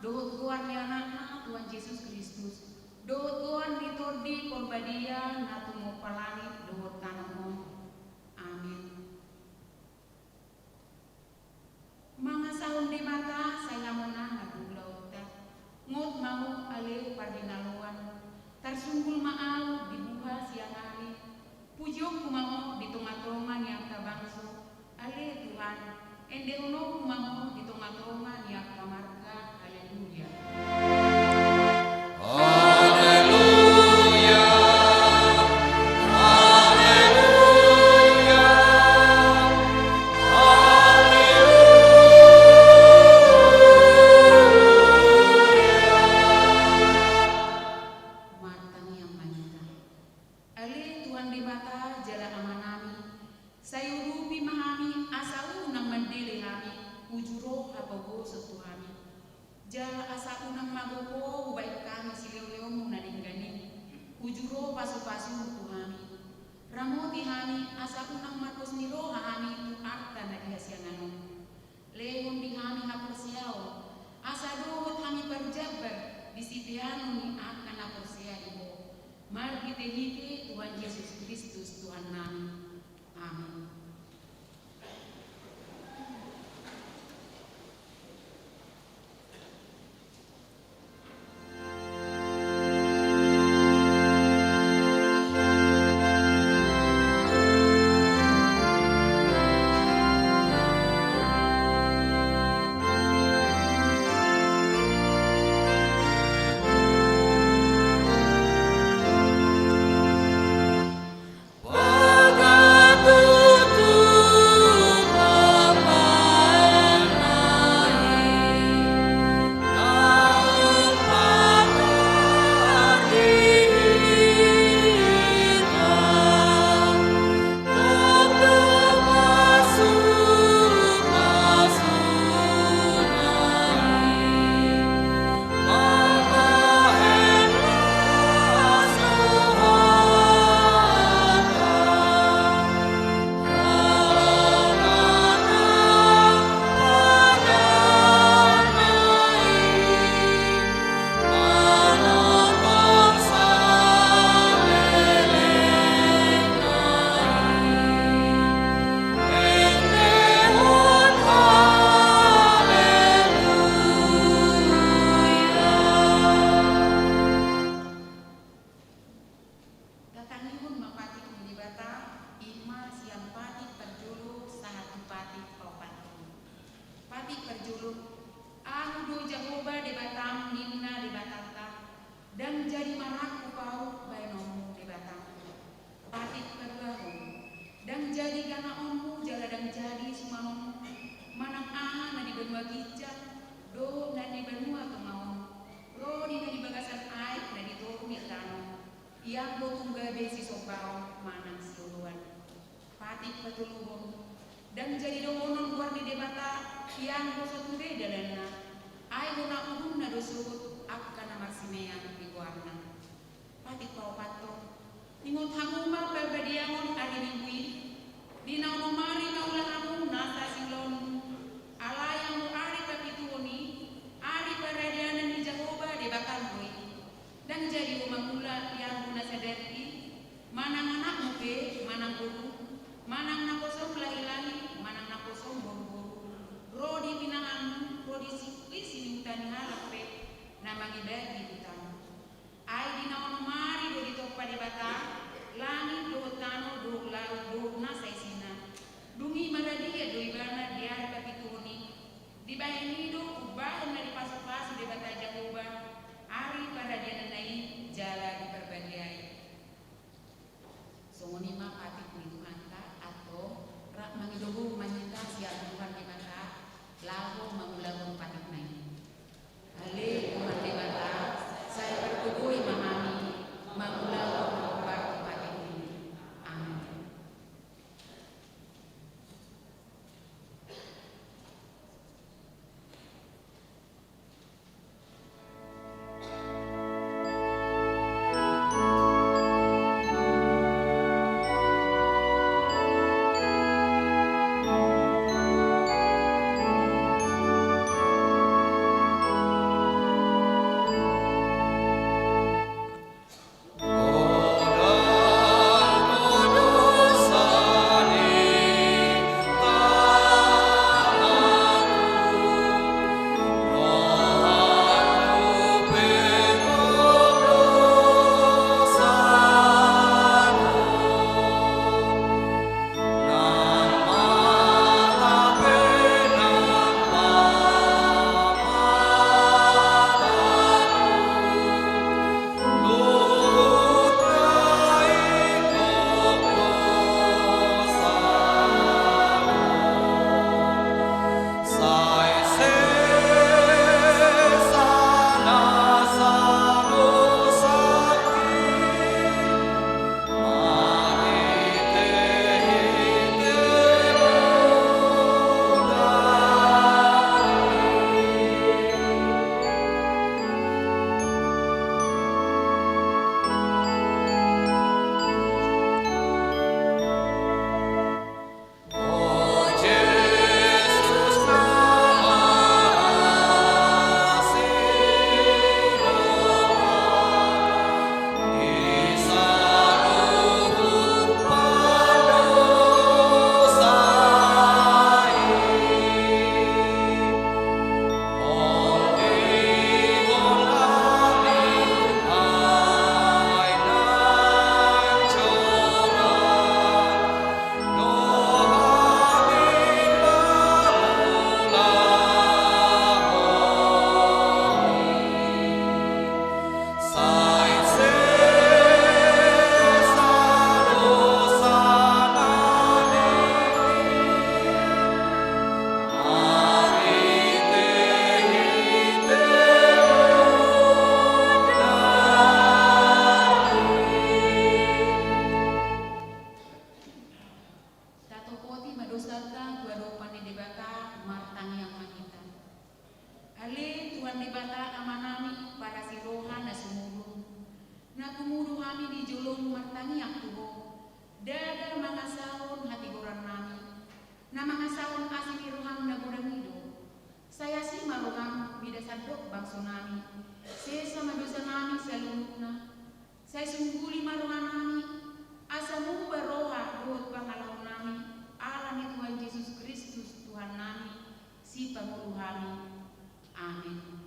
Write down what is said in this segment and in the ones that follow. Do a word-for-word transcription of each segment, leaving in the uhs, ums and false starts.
dohot goar ni Anakna Tuhan Jesus Kristus, dohot goar ni Tondi Porbadia na tumompa langit dohot tano on. Amin. Mangasahon Debata sai hamonangan tu ulaonta. Ngot ma ho ale parhinaloan. Tarsunggul ma ahu di buha siang ari. Pujionku ma ho di tongatonga ni angka bangso. Ale Tuhan, endehononku ma ho di tongatonga ni angka marga. Haleluya. Haleluya. Haleluya. Haleluya. Martangiang ma hita. Ale Tuhan Debata jala Amanami, sai urupi ma hami asa unang mandele hami, uju ro hapogoson tu hami. Jala asa unang mago Ho hubahen hami sileoleonmu na denggan i, uju ro pasupasumu tu hami. Ramoti hami asa unang marpos ni roha hami tu arta na di hasiangan on. Lehon di hami haporseaon, asa dohot hami parjambar di sipeanon ni angka na porsea di Ho, marhitehite Tuhan Jesus Kristus Tuhannami. Amin. Tatangihon ma patik ni Debata, i ma sian patik parjolo sahat tu patik paopathon. Patik parjolo. Ahu do Jahowa Debatam, ninna Debatanta, ndang jadi marangkup ahu bahenonmu Debatangku. Patik paduahon. Ndang jadi ganaonmu jala ndang jadi sumanonmu manang aha na di banua ginjang dohot na di banua tonga on, ro di na di bagasan aek na di toru ni tano. Ianggo tung gabe sisombaon manang sioloan. Patik patoluhon. Ndang jadi dohonon goar ni Debata ianggo so ture dalanna, ai hona uhumna do sogot angka na marsimeang di goarna. Patik paopathon. Ingot hamu ma parbadiaon ari Minggu i, di na onom ari maula hamu nasa siulaonmu, alai anggo ari papituhon i, ari paradianan ni Jahowa Debatam do i. Ndang jadi ho mangula ianggo na sadari i, manang anakmu pe, manang borum, manang naposom lahilahi, manang naposom boruborum, ro di pinahanmu, ro di si-, di sinuhutan ni halak pe na mangibati hutam. Ai di na onom ari do ditompa Debata langit dohot tano dohot laut dohot nasa isina. Dung i maradian do ibana di ari papituhon i. Dibahen i do umbahen na dipasupasu Debata Jahowa ari paradiananna i jala diparbadiai. Songon i ma patik ni Tuhanta, antong rap mangido gogo ma hita sian Tuhan Debata laho mangulahon patikna i. Ale Tuhan Debata, sai pargogoi ma hami mangulahon hombar tu patikmi. Amen. Debata Amanami, parasi roha na sumurung, na tumunduk hami di jolom martangiang tu Ho, ndada mangasahon hatigorannami, na mangasahon asi ni roham na godang i do. Sai asi ma roham mida sandok bangsonami, sesa ma dosanami saluhutna. Sai sungguli ma rohanami, asa muba roha dohot pangalaonami, ala ni Tuhan Jesus Kristus Tuhannami, Sipangolu hami. Amen.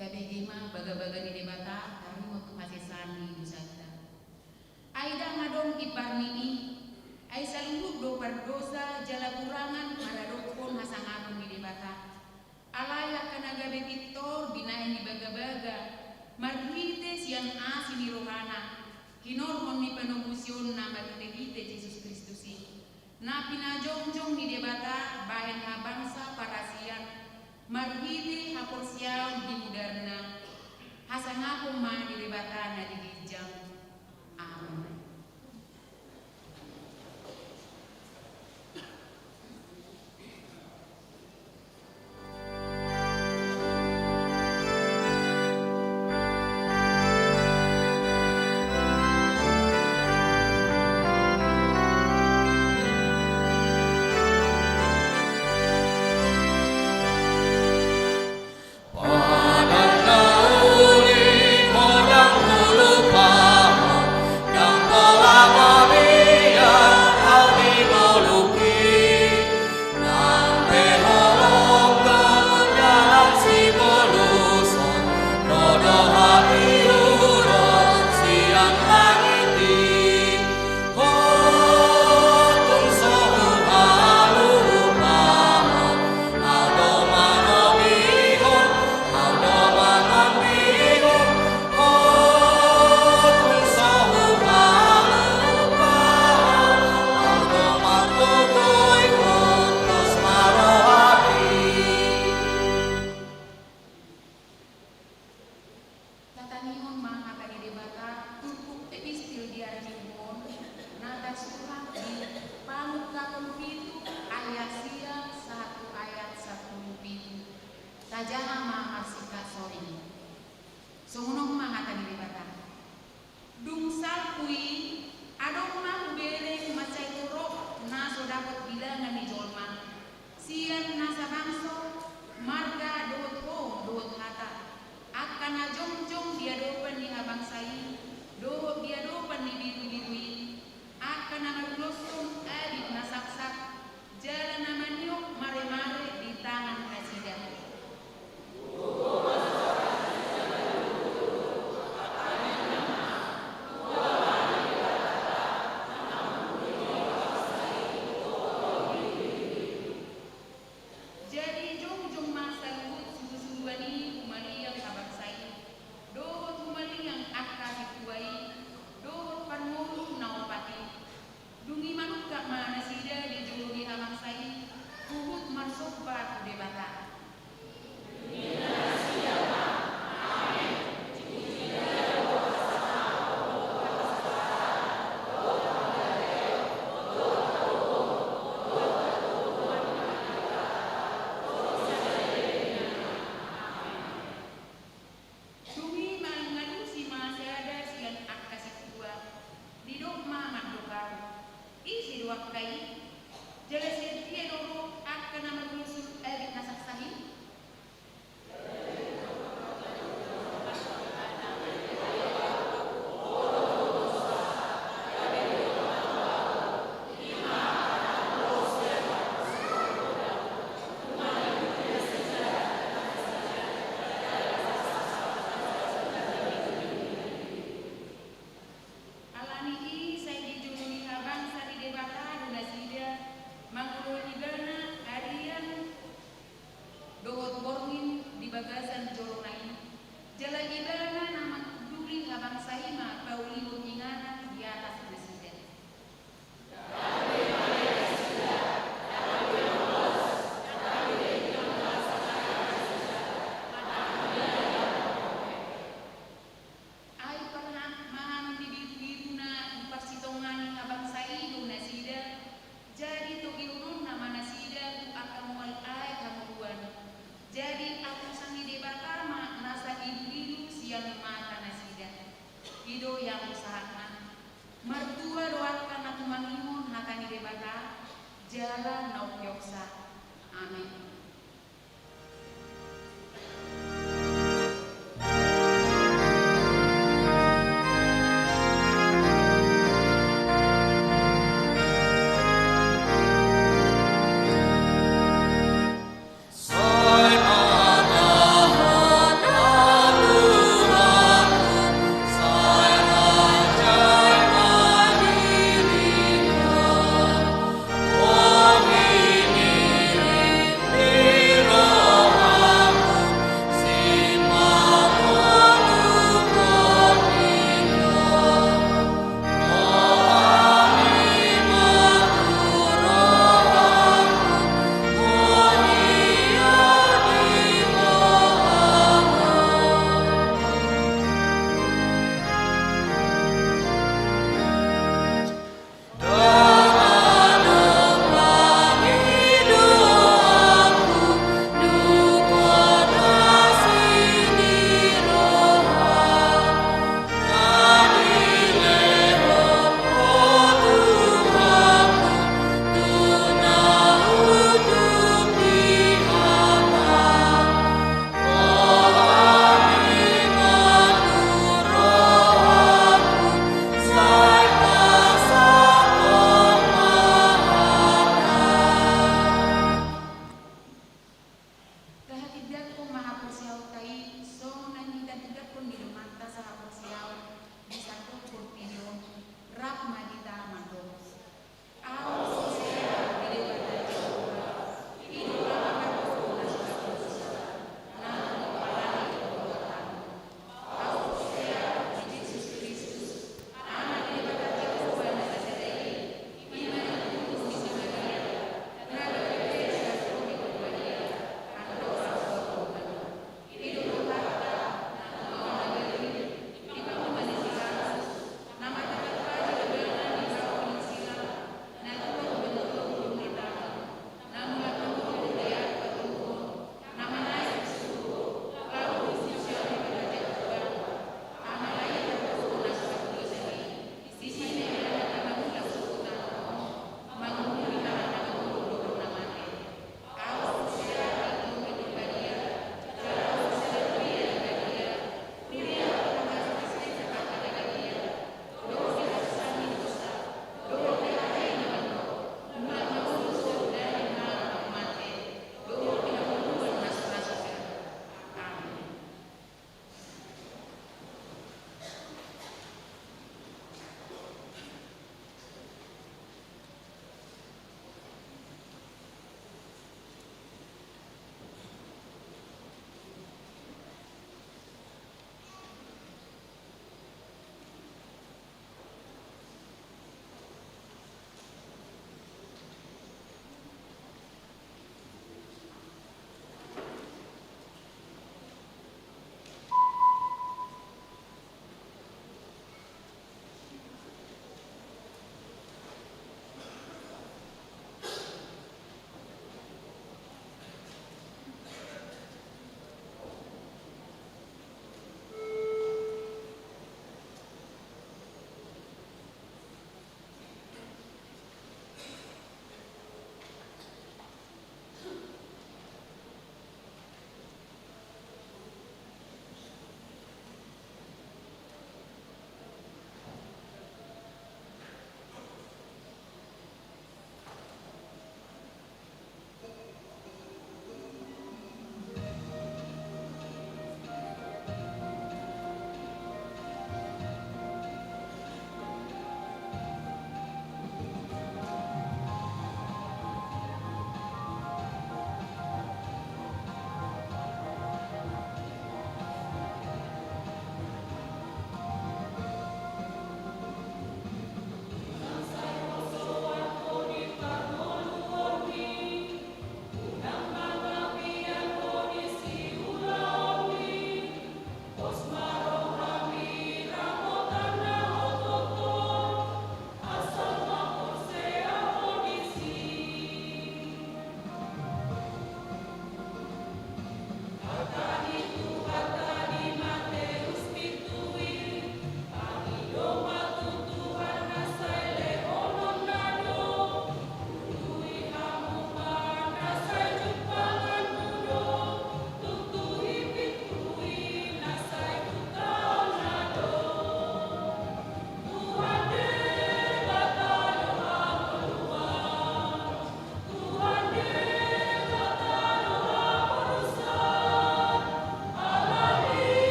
Tabege ma bagabaga ni Debata, taringot tu hasesaan ni dosanta. Ai ndang adong ipar ni i, ai saluhut do pardosa jala hurangan maradophon hasangapon ni Debata. Alai angka na gabe pintor binahen ni bagabaga, marhite sian asi ni rohana, hinorhon ni panobusonna marhitehite Jesus Kristus i, na pinajongjong ni Debata bahen habangsa parasian, marhite haporseaon di mudarna. Hasangapon ma di Debata na di ginjang. Amen. Tatangihon ma hata ni Debata turpuk epistil di ari Minggu on, na tarsurat di Pangungkapon pitu ayat sia sahat tu ayat sampulu pitu. Tajaha ma marsipasaor i. Songon on ma hata ni Debata. Dung salpu i, adong ma hubereng mansai torop na so dapot bilangan ni jolma, sian nasa bangso, marga dohot hohom dohot hata, angka na jongjong di adopan ni habangsa i dohot di adopan ni birubiru i, angka na maruloshon abit na saksak, jala na maniop maremare di tangan nasida. Jadi jongjong ma saluhut suhusuhuan i humaliang habangsa i, dohot humaliang angka sintua i, dohot parngoluon na opat i. Dung i manungkap ma nasida di jolo ni habangsa i, huhut marsomba tu Debata. Dung i mangalusi ma sada sian angka sintua, didok ma mandok ahu, ise do angka i? Jala sian dia do ro angka na maruloshon abit na saksak i? Ala ni i sai di jolo ni habangsa ni Debata do nasida, mangoloi ibana arian dohot borngin di bagasan jolona i. Jala ibana na mangunduli habangsa i ma paulihon inganan di atas nasida. Ai parhamahan ni birubiru na di parsitongaan ni habangsa i do nasida, jadi togihononna ma nasida tu angka mual aek hangoluan. Jadi apusan jala naung gok sa. Amin.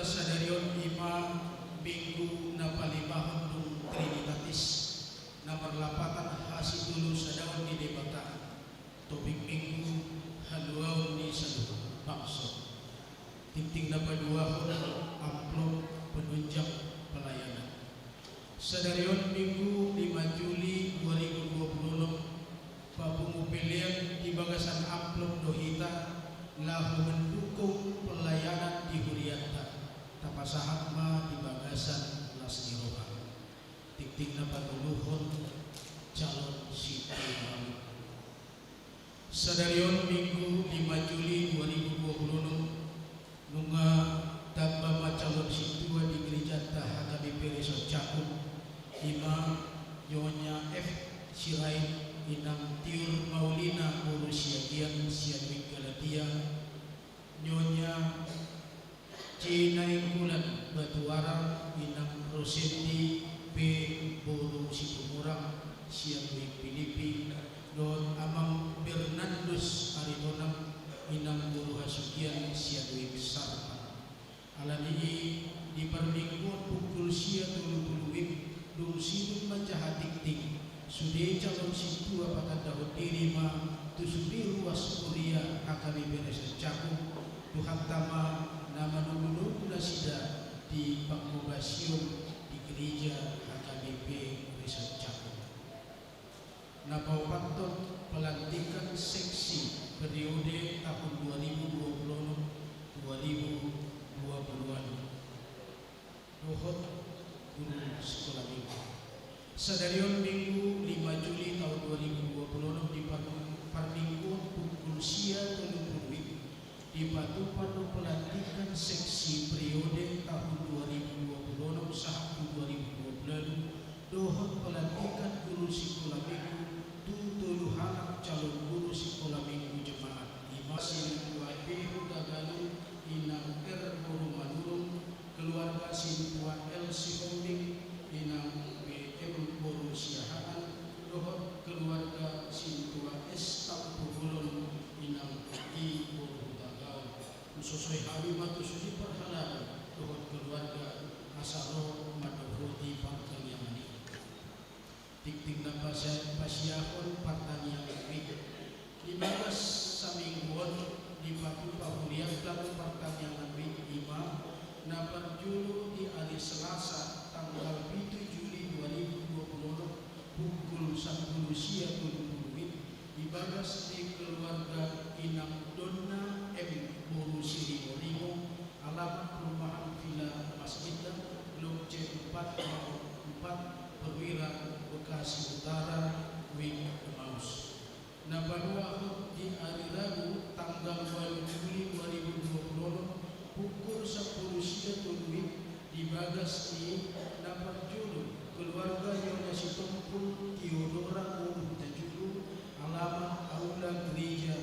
Sadari on i ma Minggu na palimahon dung Trinitatis, na marlapatan hasitolu sadaon ni Debata. Topik Minggu: Haluaon ni saluhut bangso. Tingting na paduahon: Amplop penunjang pelayanan. Sadari on Minggu lima Juli dua ribu dua puluh enam, papungu pelean di bagasan amplop do hita laho mendukung pelayanan di hurianta. Tapasahat ma di bagasan las ni roha. Tingting na patoluhon: Calon sintua. Sadari on Minggu lima Juli dua ribu dua puluh enam, nunga tamba ma calon sintua di gerejanta H K B P Resort Cakung, i ma Nyonya F Sirait, inang Tiur Maulina boru Siagian sian Wik Galatia, Nyonya Cinaingkulan Batuara, inang Rosendi P boru Situmorang sian Wik Pilipi, dohot amang Bernandus Aritonang, inang boru Hasugian sian Wik Sarpang. Alani i, di parmingguon pukul sia tolu pulu wib, dung sidung manjaha tingting, sude calon sintua patandahon diri ma tu sude ruas huria H K B P Resort Cakung, Tuhanta ma na manogunogu nasida di pangobasion di gereja H K B P Resort Cakung. Na paopathon, pelantikan seksi periode tahun dua ribu dua puluh enam dua ribu dua puluh enam dohot guru sikola minggu. Sadari on Minggu lima Juli tahun dua ribu dua puluh enam di par-, parmingguon pukul sia tolu pulu wib, dipatupa do pelantikan seksi periode tahun dua ribu dua puluh enam sahat tu dua ribu dua puluh enam, dohot pelantikan guru sikola minggu tu tolu halak calon guru sikola minggu jemaat, i ma sintua P Hutagalung, inang R boru Manurung, keluarga sintua L Sihombing, inang B M boru Siahaan, dohot keluarga sintua S Tampubolon, inang I boru Hutagaol. Husosoi hami ma tu sude parhalado dohot keluarga asa ro mandohoti partangiangan i. Tingting na pasa-, pasiahon partangiangan minggu. Di bagas saminggu on, dipatupa hurianta tu partangiangan minggu i ma, na parjolo di ari Selasa tanggal pitu Juli dua ribu dua puluh enam, pukul sampulu sia tolu pulu wib, di bagas ni keluarga inang Donna M boru Siringoringo, alamat perumahan Villa Mas Indah, blok C empat, Mawon empat, Perwira, Bekasi Utara, Wik Emaus. Na paduahon di ari Rabu tanggal ualu Juli dua ribu dua puluh enam, pukul sampulu sia tolu wib, di bagas ni na parjolo keluarga Nyonya Sitompul Tiodora boru Hutajulu, alamat Aula Gereja,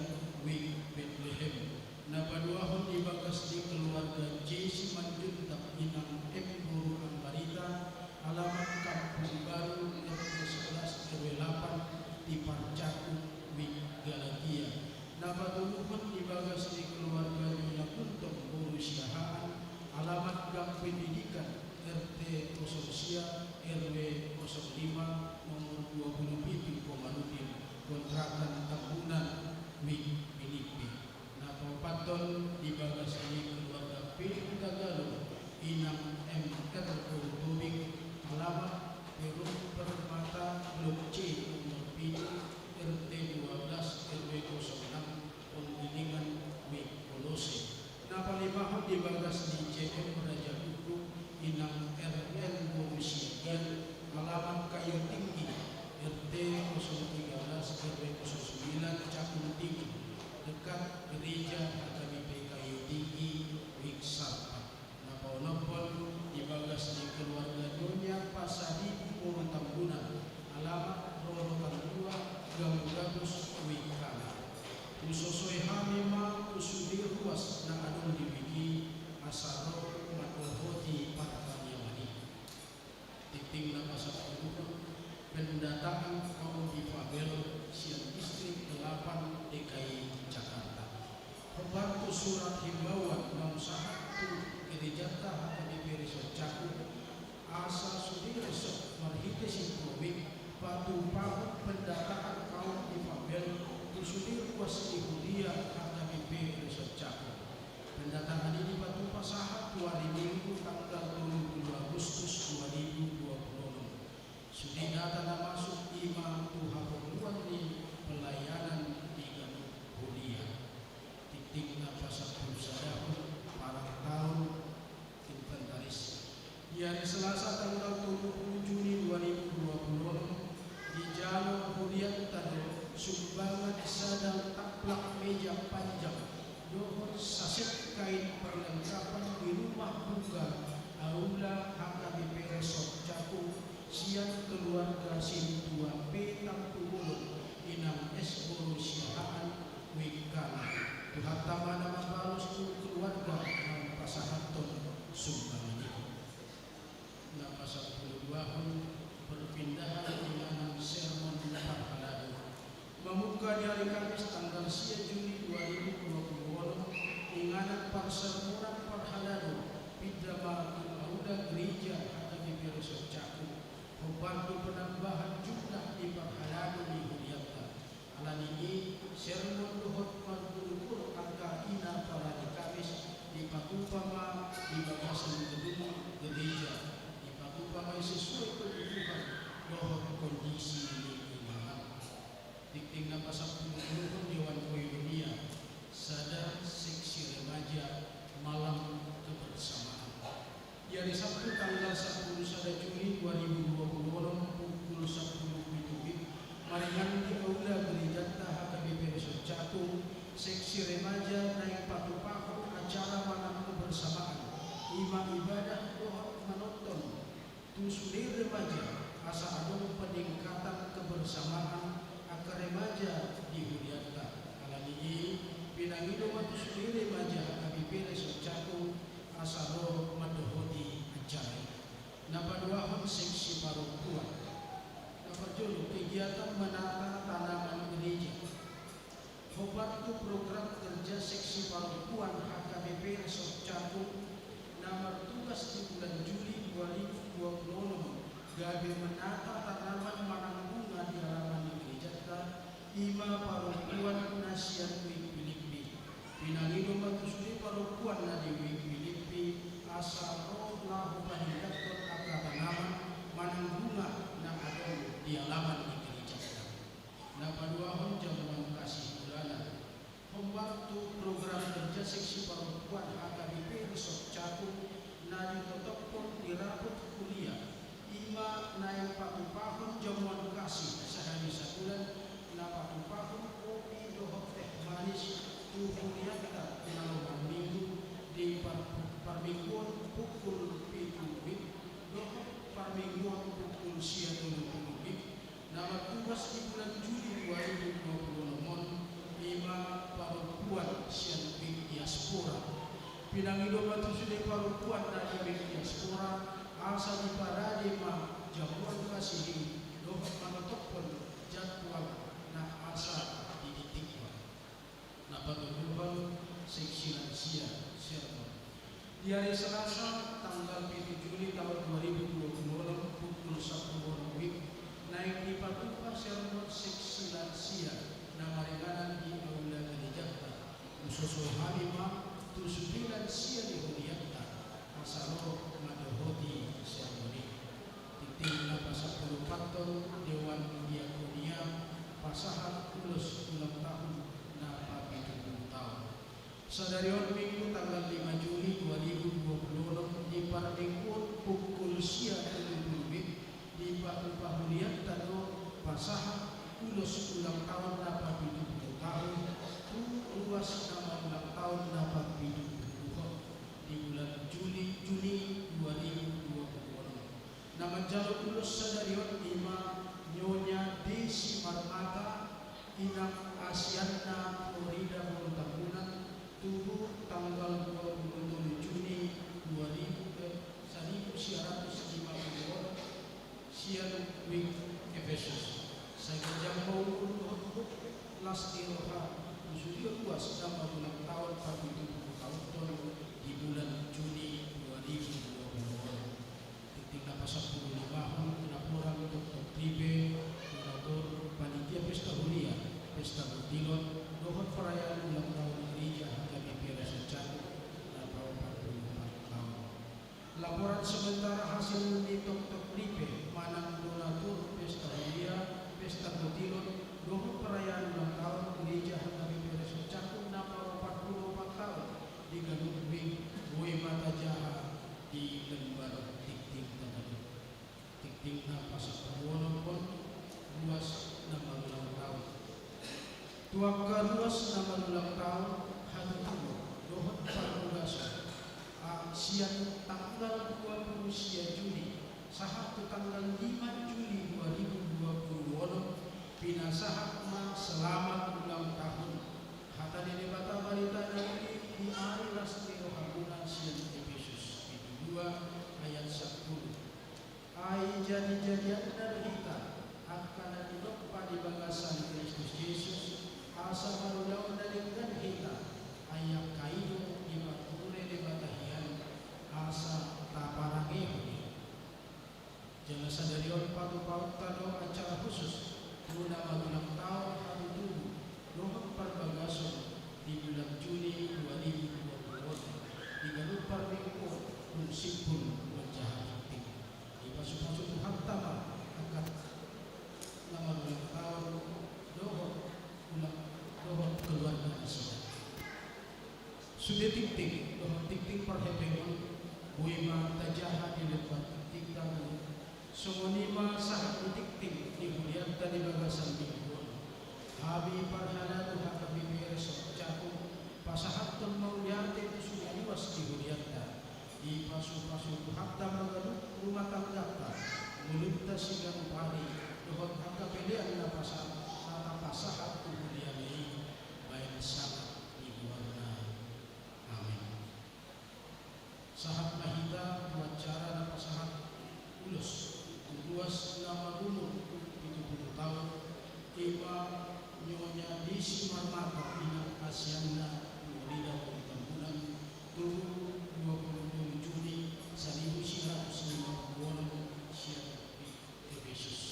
Wik Betlehem. Na paduahon di bagas ni keluarga J Simanjuntak, inang M boru Ambarita, alamat Kampung Baru, R T sebelas R W delapan, Tipar Cakung, Wik Galatia. Na patoluhon di bagas ni keluarga Nyonya Gultom boru Siahaan, alamat Gang Pendidikan, R T kosong sia, R W kosong lima, nomor dua puluh pitu Komarudin, kontrakan Tambunan, Wik Pilipi. Na paopathon di bagas ni keluarga P Hutagalung, inang M R boru Tobing, alamat Perum Permata, blok C nomor pitu, R T dua belas R W kosong enam, Penggilingan, Wik Kolose. Na palimahon di bagas ni J M Raja Buku, inang R L boru Siagian, alamat Kayu Tinggi, R T kosong tiga belas R W kosong sembilan, Cakung Tinggi, dekat gereja H K B P Kayu Tinggi, Wik Sarpang. Na paonomhon di bagas ni keluarga Nyonya Pasaribu boru Tambunan, alamat Rorotan dua, Gang Gabus, Wik Kana. Husosoi hami ma tu sude ruas na adong di Wik i, asa ro mandohoti partangiangan i. Tingting na pasampuluhon, pendataan kaum difabel sian Distrik Delapan D K I Jakarta. Hombar tu surat himbauan naung sahat tu gerejanta H K B P Resort Cakung, asa sude resort marhite sintua i patupahon pendataan kaum difabel tu sude ruas ni huria H K B P Resort Cakung. Pendataan i dipatupa sahat tu ari Minggu tanggal tolu pulu Agustus dua ribu dua pulu onom. Sude data na masuk i ma tu haporluan ni pelayanan di ganup huria. Tingting na pasampulusadahon, parantaon, inventaris. Di ari Selasa tanggal tolu pulu Juni dua ribu dua pulu onom, dijalo hurianta do sumbangan sada taplak meja panjang dohot saset kain perlengkapan di rumah duka aula H K B P Resort Cakung sian keluarga sintua P Tampubolon, Inang S Boru Siahaan, Wingkana. Tuhanta ma na mambalos tu keluarga na pasahathon sumbangan i. Na pasampuluduahon, perpindahan inganan sermon parhalado. Mamungka di ari Kamis tanggal sia Juni dua ribu dua pulu onom, inganan parsermonan parhalado pinda ma tu aula gereja H K B P Resort Cakung, hombar tu penambahan jumlah ni parhalado ni hurianta. Ala ni i, sermon dohot marguru-guru angka i na parari Kamis dipatupa ma di bagasan gedung gereja, dipatupa ma i sesuai kebutuhan dohot kondisi ni inganan. Tingting na pasampuluduahon, dewan koinonia, sada seksi remaja, malam kebersamaan. Di ari Sabtu tanggal sampulu sada Juni dua ribu dua pulu onom pukul sampulu pitu WIB, maringan di aula gerejanta H K B P Resort Cakung, seksi remaja naeng patupahon acara malam kebersamaan, i ma ibadah dohot manonton tu sude remaja, asa adong peningkatan kebersamaan angka remaja di hurianta. Ala ni i, pinangido ma tu sude remaja H K B P Resort Cakung asa ro mandohoti acara i. Na paduahon, seksi parompuan. Na parjolo, kegiatan menata tanaman gereja. Hombar tu program kerja seksi parompuan H K B P Resort Cakung na martugas di bulan Juli dua ribu dua pulu onom gabe menata tanaman manang bunga di halaman ni gerejanta, i ma parompuan na sian WIB Pilippi. Pinangido ma tu sude parompuan na di WIB Pilippi asa ro laho pahindathon angka tanaman manang bunga na adong di halaman ni gerejanta. Na paduahon, jamuan kasih bulanan. Hombar tu program kerja seksi parompuan H K B P Resort Cakung na ditotophon di rapot huria, i ma naeng patupahon jamuan kasih sahali sabulan, na patupahon kopi dohot teh manis tu hurianta tu na lomo minggu di par-, parmingguon pukul pitu WIB dohot parmingguon pukul sia tolu pulu WIB. Na martugas di bulan Juli dua ribu dua pulu onom on, i ma parompuan sian WIB Diaspora. Pinangido ma tu sude parompuan na di WIB Diaspora asa diparade ma jamuan kasih i dohot manotophon jadwal na asa didikdikna. Na patoluhon, seksi lansia, sermon. Di ari Selasa tanggal pitu Juli taon dua ribu dua pulu onom pukul sampulu onom WIB, naeng dipatupa sermon seksi lansia na maringanan di aula gerejanta. Husoso hami ma tu sude lansia ni hurianta asa ro mandohoti sermon i. Tingting na pasampulu opat on, dewan diakonia pasahat ulos ulang tahun na papitu pulu taon. Sadari on Minggu tanggal lima Juli dua ribu dua pulu onom di parmingguon pukul sia tolu pulu WIB, dipatupa hurianta do pasahat ulos ulang tahun na papitu pulu taon tu ruas na maulang tahun na papitu pulu on di bulan Juli, Juni dua ribu dua pulu onom. Na manjalo ulos sadari on i ma Nyonya Desi Marmata, inang asianna Florida Bolutabunan, tubu tanggal dua pulu tolu Juni dua ribu, eh, saribu sia ratus lima pulu onom, sian WIB Efesus. Sai ganjang ma umur dohot las ni roha tu sude ruas na maulang tahun papitu Laporan sementara hasil ni toktok ripe manang donatur pesta huria, pesta kotilon, dohot perayaan ulang tahun Gereja H K B P R S Cakung na paopat pulu opat tahun di ganup ring, boi ma tajaha di lembar tingting na ganup. Tingting na pasampuluonom on, ruas na marulang tahun. Tu angka ruas na marulang tahun, hatutubu dohot parhorasan, a, sian tanggal dua pulu sia Juli sahat tu tanggal lima Juli dua ribu dua pulu onom, pinasahat ma selamat ulang tahun. Hata ni Debata, barita na uli di ari las ni rohamuna sian Epesus pitu dua ayat sampulu. Ai jadi-jadian do hita, angka na tinompa di bagasan Kristus Jesus, asa marulaon na denggan hita, ai angka i do dipature Debata hian, asa taparangehon i. Jala sadari on patupaonta do acara khusus tu na marulang tahun hatutubu dohot parbagason di bulan Juni dua ribu dua pulu onom, di ganup parmingguon dung simpul manjaha tingting. Dipasupasu Tuhanta ma angka na marulang tahun dohot ulang, dohot keluarga nasida. Sude tingting dohot tingting parhepengon, boi ma tajaha di lembar tingting na ganup. Songon i ma sahat ni tingting ni huria ta di bagasan minggu on. Hami parhalado H K B P R S Cakung pasahathon mauliate tu sude ruas ni huria ta. Dipasupasu Tuhanta ma ganup rumah tangga ta, ngolunta siganup ari, dohot angka pelean na pasa-, na tapasahat tu huria i, baen sangap di goarna. Amen. Sahat ma hita tu acara na pasahat ulos tu ruas na marumur pitu pulu tahun, i ma Nyonya Desi Marmata, inang Asianna, Florida, Tambunan, Toru, dua pulu tolu Juni saribu sia ratus lima pulu onom, sian Epesus.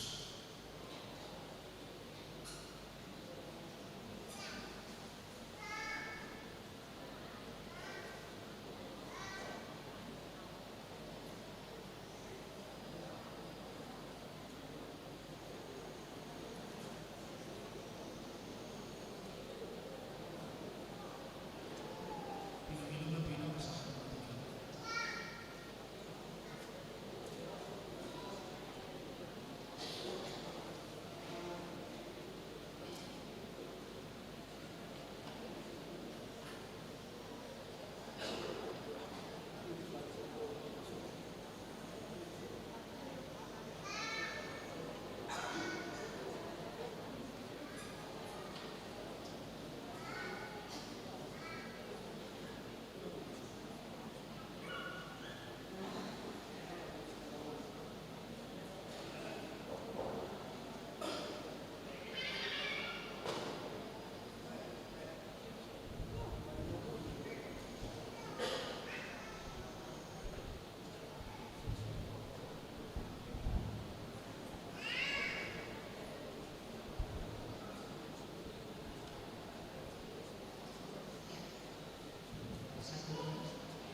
Satu,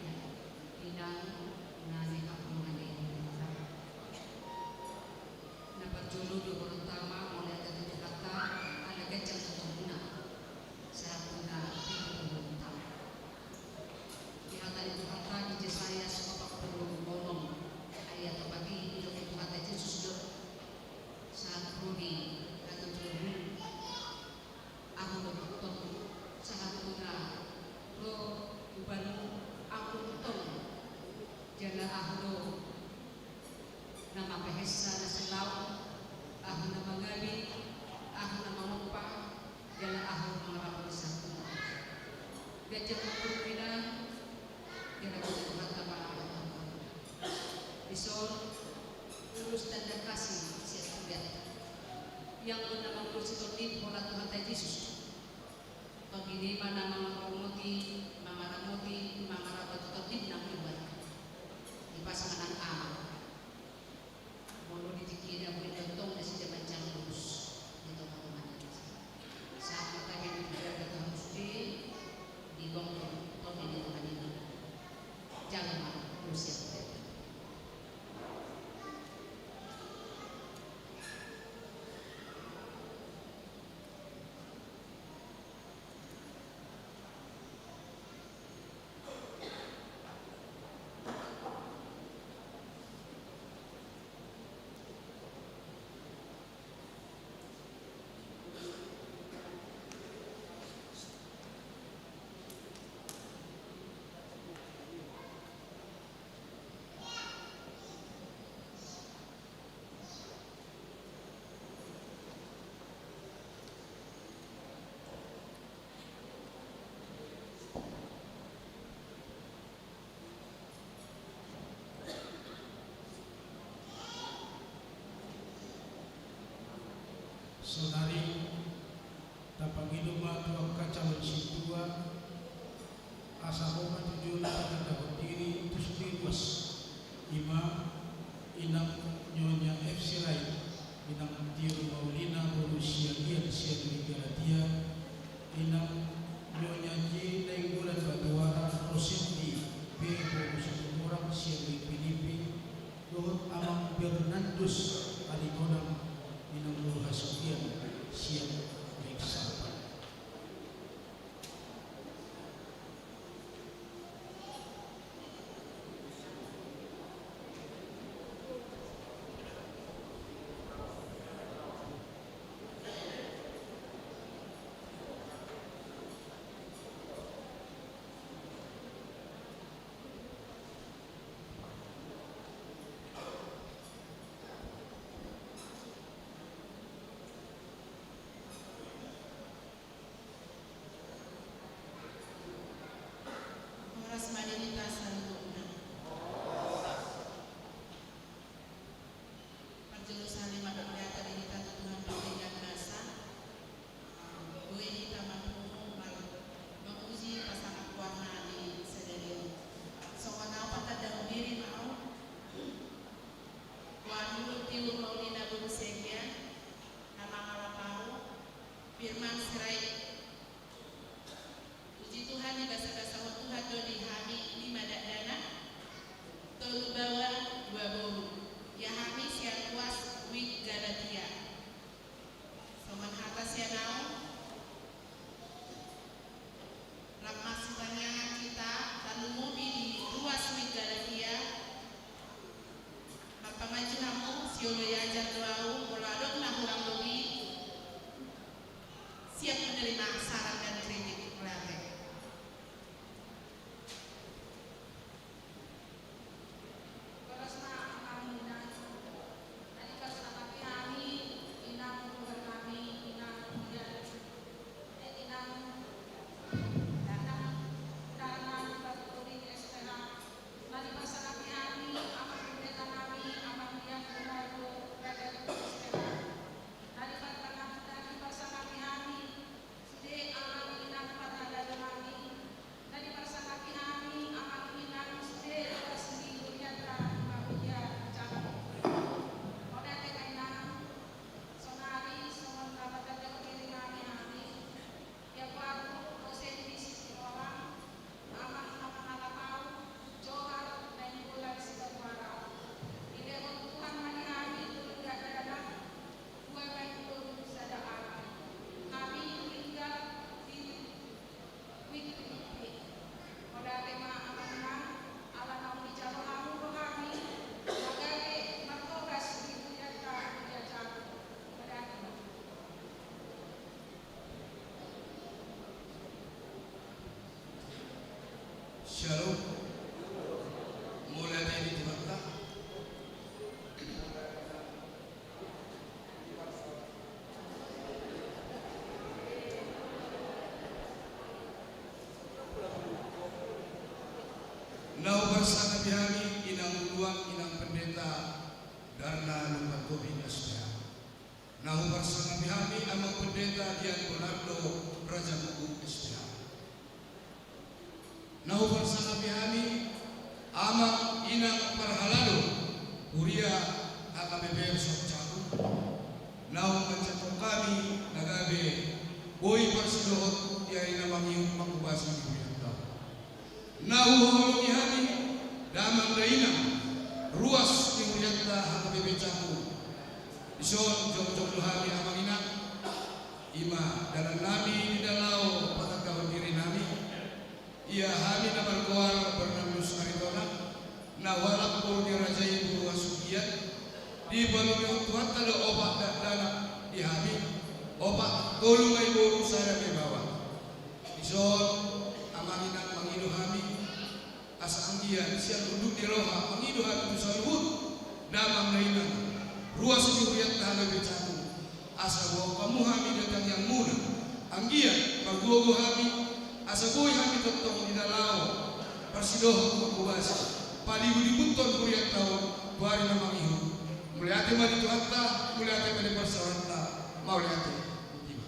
ya, inang na nihapmuna ni Debata. Na parjolo do pertama, mauliate tu Tuhanta, ala ganjang do umurmuna. Sahat tu na pitu pulu tahun. Di hata ni Tuhanta di Jesaya opat pulu onom ayat opat i, didok Tuhanta Jesus do, sahat ro di ayat tolu pulu, Ahu do tongtong, sahat tu na ro umbahen Ahu tongtong, jala Ahu do na mambahensa na so laon, Ahu na mangabe, Ahu na mangompa, jala Ahu mangarapoti sahat tu na. Ganjang ma umurmuna, jala Tuhanta ma na mangaramoti hamuna. Dison, ulos tanda kasih sian Tuhan. Ia do na mangulosi tondim holan Tuhanta Jesus. Tondim i ma na mangaramoti, mangaramoti, mangaramoti tondim nang iban. Dipasahat nang Ama. Molo di tingki na boi do tong nasida manjalo ulos di tongatonga ni nasida. Sahat ma tahe di keluarga tu hamu sude, digomgom tondim ni Tuhan i ma. Jalo ma ulos sian Tuhan. Sahat ma tu jolo patatahon diri tu sude ruas. Ima inang Nyonya F. Sirait, inang Tiur Maulina boru Siagian sian Wigalatia, inang Nyonya J. Nainggolan Batuara Rosendi pe boru Situmorang sian Wigfilipi, dohot amang Bernandus Aritonang, inang boru Hasugian sian Balikpapan. Horas ma di hita saluhutna. Parjolo sahali ma mauliate di hita tu Tuhan Pardenggan Basa. Boi hita marpungu, mar-, mamuji, pasangaphon na di sadari on. Songon ahu, patandahon diri ma ahu. Goarhu Tiur Maulina boru Siagian, na mangalap ahu Firman Sirait. Puji Tuhan, dibasabasahon Tuhan do di hami lima dakdanak, tolu baoa, dua boru. Ia hami sian ruas Wigalatia. Songon hata sian ahu, lam marsitangiangan hita tarlumobi di ruas Wigalatia. Marpamanju hamu, sioloi ajar do ahu, molo adong na hurang lobi, siap menerima saran dan kritik. Mauliate. Horas ma amang inang, na dipasangapi hami inang, tulang nami inang Dian, eh, inang Danang, inang nami Batuturing S P H, na dipasangapi hami amang pendeta nami amang Dian Ronaldo Redet S P H, na dipasangapi, na dipasangapi hami sude amang inang parhalado nami, na dipasangapi hami amang inang sude ruas ni hurianta di Mamuja Jabu. Mauliate ma inang, sonari songon na patandahon diri nami hami, ia goarhu Rosendi Situmorang, amang na mangalap ahu Johar Nainggolan Sibatuara. Dilehon Tuhan ma di hami tolu dakdanak, dua naeng boru sada anak. Hami tinggal di Wigfilipi. Mauliate ma amang inang, ala naung dijalo hamu do hami na gabe marhoras di hurianta di Jabu. Mauliate ma. Syalom. Mauliate di Tuhanta. Na huparsangapi hami inang uluan, inang pendeta Darna Lumban Tobing S P H. Na huparsangapi hami amang pendeta Dian Bonardo Raja Buku S P H. Na huparsangapi hami amang inang parhalado huria H K B P Resort Jabu. Naung manjangkon hami na gabe boi parsidohot ia i na mangihut mangobasi di hurianta. Na huhaholongi hami damang dainang ruas ni hurianta H K B P Jabu. Dison jongjong do hami amang inang. Ima dalan nami di na laho patandahon diri nami. Ia hami na margoar Bernandus Aritonang, na hualap boru ni raja i boru Hasugian. Dipalunihon Tuhanta do opat dakdanak di hami, opat, tolu ma i boru sada ma i baoa. Dison amang inang mangido hami, asa anggiat sian unduk ni roha mangido hami tu saluhut damang dainang ruas ni hurianta H K B P Jabu, asa boan hamu hami di tangiangmuna, anggiat margogo hami, asa boi hami tongtong di na laho parsidohot mangobasi, palibulibuthon hurianta on tu ari na mangihut. Mauliate ma di Tuhanta, mauliate ma di parsaoranta, mauliate. Botima.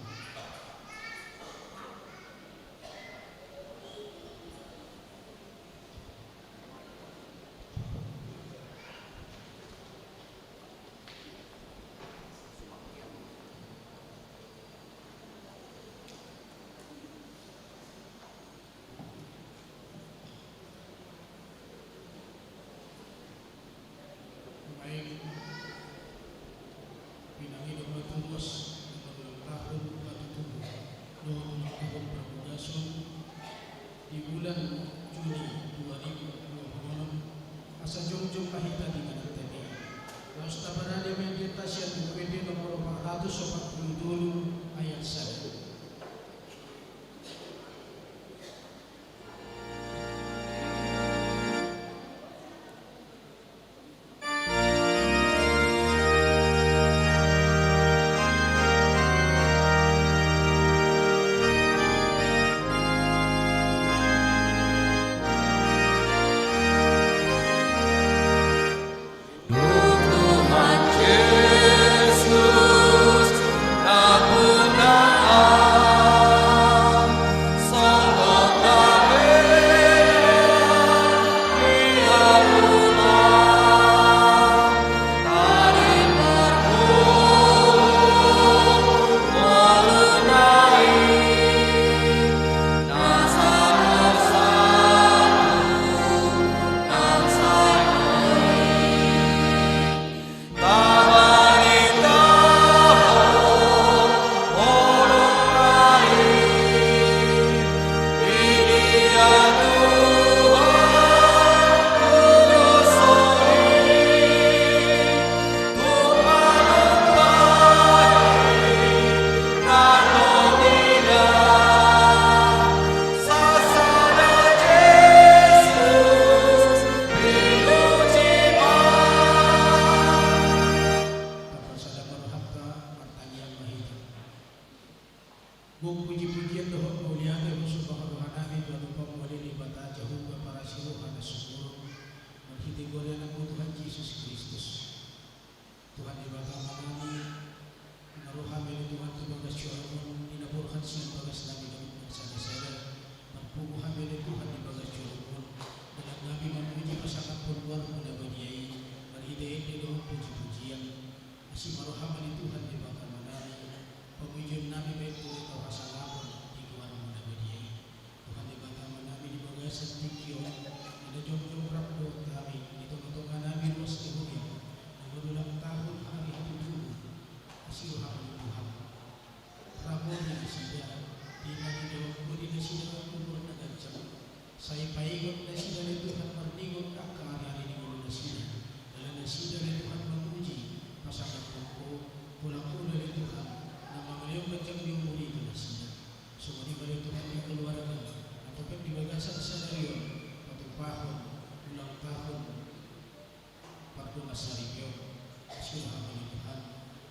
Simaroha ma di Tuhan Debata Amanami, pamujionnami bahen tu Ho hasangapon di goarMu na badia i. Tuhan Debata Amanami, di bagasan tingki on, di na jongjong rap dohot hami, di tongatonganami ruas ni huriaM, na marulang tahun ari hatutubu, asi roha ma di Tuhan. Ramoti nasida, di na nidok Ho di nasida umur na ganjang. Sai paingot nasida ale Tuhan marningot angka ariari ni ngolu nasida. Jala nasida ale Tuhan mamuji pasangap Ho, pola Ho do ale Tuhan na mangalehon ganjang ni umur i tu nasida. Songon i ma ale Tuhan di keluarga, na topet di bagasan sadari on, patupahon ulang tahun pardongansaripeon. Asi roha ma di Tuhan,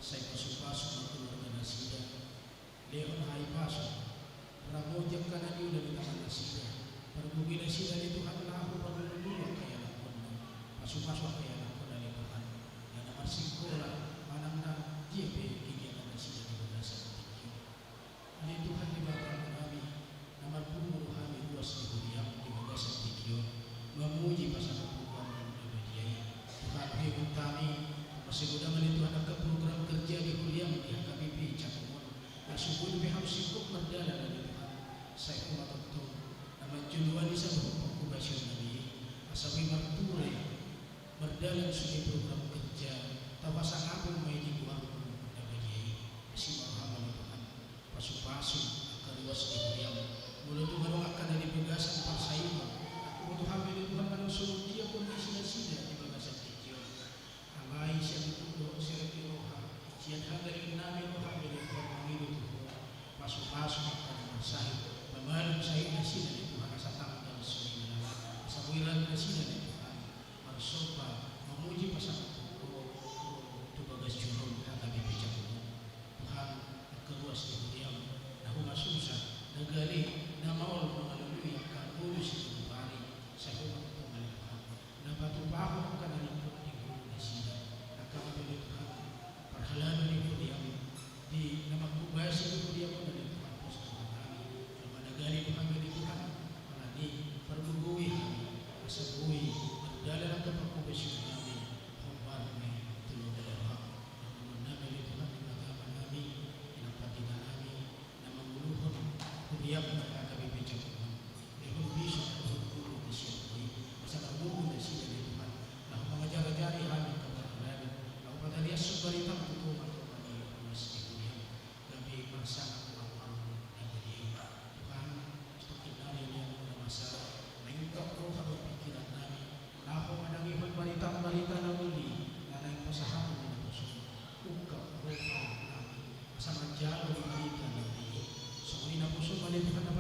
sai pasupasu ma keluarga nasida. Lehon hahipason, ramoti angka na niula di tangan nasida. Pargogoi nasida ale Tuhan laho parlulululu angka ianakhonna. Pasupasu angka ianakhonna ale Tuhan, na marsingkola manang na dia pe kegiatan nasida di bagasan tingki on. Ale Tuhan Debata Amanami, na marpungu do hami ruas ni huriaM di bagasan tingki on, mamuji pasangap goarMu na badia i. Tuhan, huingot hami, marsiguda ma ale Tuhan angka program kerja di huriaM di H K B P Cakung on. Na so boi dope hami singkop mardalan ale Tuhan, sai Ho ma tongtong na manjoloani saluhut pangkobasionnami i, asa boi marture mardalan sude program kerja, tau hasangapon ma i di goarMu na badia i. Asi ma rohaM ale Tuhan, pasupasu angka ruas ni huriaM. Molo tung adong angka na di bagasan parsaingon, huboto hami ale Tuhan manang songon dia kondisi nasida di bagasan tingki on. Alai sian ipuk dohot serep ni roha, sian hagaleonnami do hami ale Tuhan mangido tu Ho. Pasupasu angka na marsahit, pamalum sahit nasida ale Tuhan, asa tanggal songon i ma, asa boi ralan nasida ale Tuhan marsomba, mamuji, pasangap Ho tu bagas joro H K B P Cakung on. Tuhan, angka ruas ni huriaM na humasusa, na gale, na maol mangalului angka ngolu siganup ari, sai Ho ma tongtong ale Tuhan na patupahon angka na ringkot di ngolu nasida. Angka ma ale Tuhan parhalado ni huriaM, di na manghobasi huriaM on ale Tuhan, pos Tuhan nami, jala na gale do hami ale Tuhan, alani pargogoi hami, asa boi mardalan angka pangkobasionnami hombar ma i tu lomo ni rohaM. Dohononnami ale Tuhan, Debata Amanami, Inang Panditanami, na manguluhon huriaM na H K B P Cakung on. Lehon bison, lehon guru tu sian Ho i, asa marguru nasida ale Tuhan, laho mangajarajari hami angka parhalado, laho pataliashon baritaM tu tongatonga ni ruas ni huriaM, gabe marsangap tu goarMu na badia i. Tuhan, stop tu nari ale Amang na masa, na ingkon roha dohot pingkirannami, laho manangihon baritaM, barita na uli na naeng pasahaton ni naposoM. Ungkap rohanami asa manjalo di barita na uli i. Songon i naposoM ale Tuhan na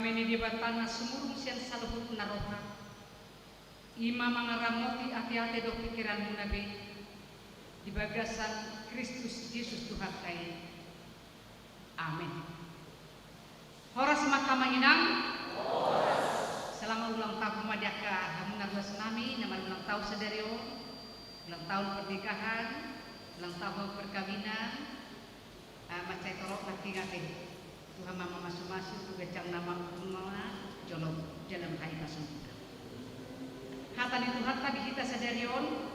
Dame ni Debata na sumurung sian saluhut na roha, i ma mangaramoti ateate dohot pingkiranmuna be di bagasan Kristus Jesus Tuhanta i. Amen. Horas ma angka amang inang. Selamat ulang tahun ma di angka hamuna ruas nami na marulang tahun sadari on, ulang tahun pernikahan, ulang tahun perkawinan. Ah, mansai torop na hingot i. Tuhan ma mamasumasu tu ganjang na mangudurhon jolo jala marhite pasupasuna. Hata ni Tuhanta di hita sadari on,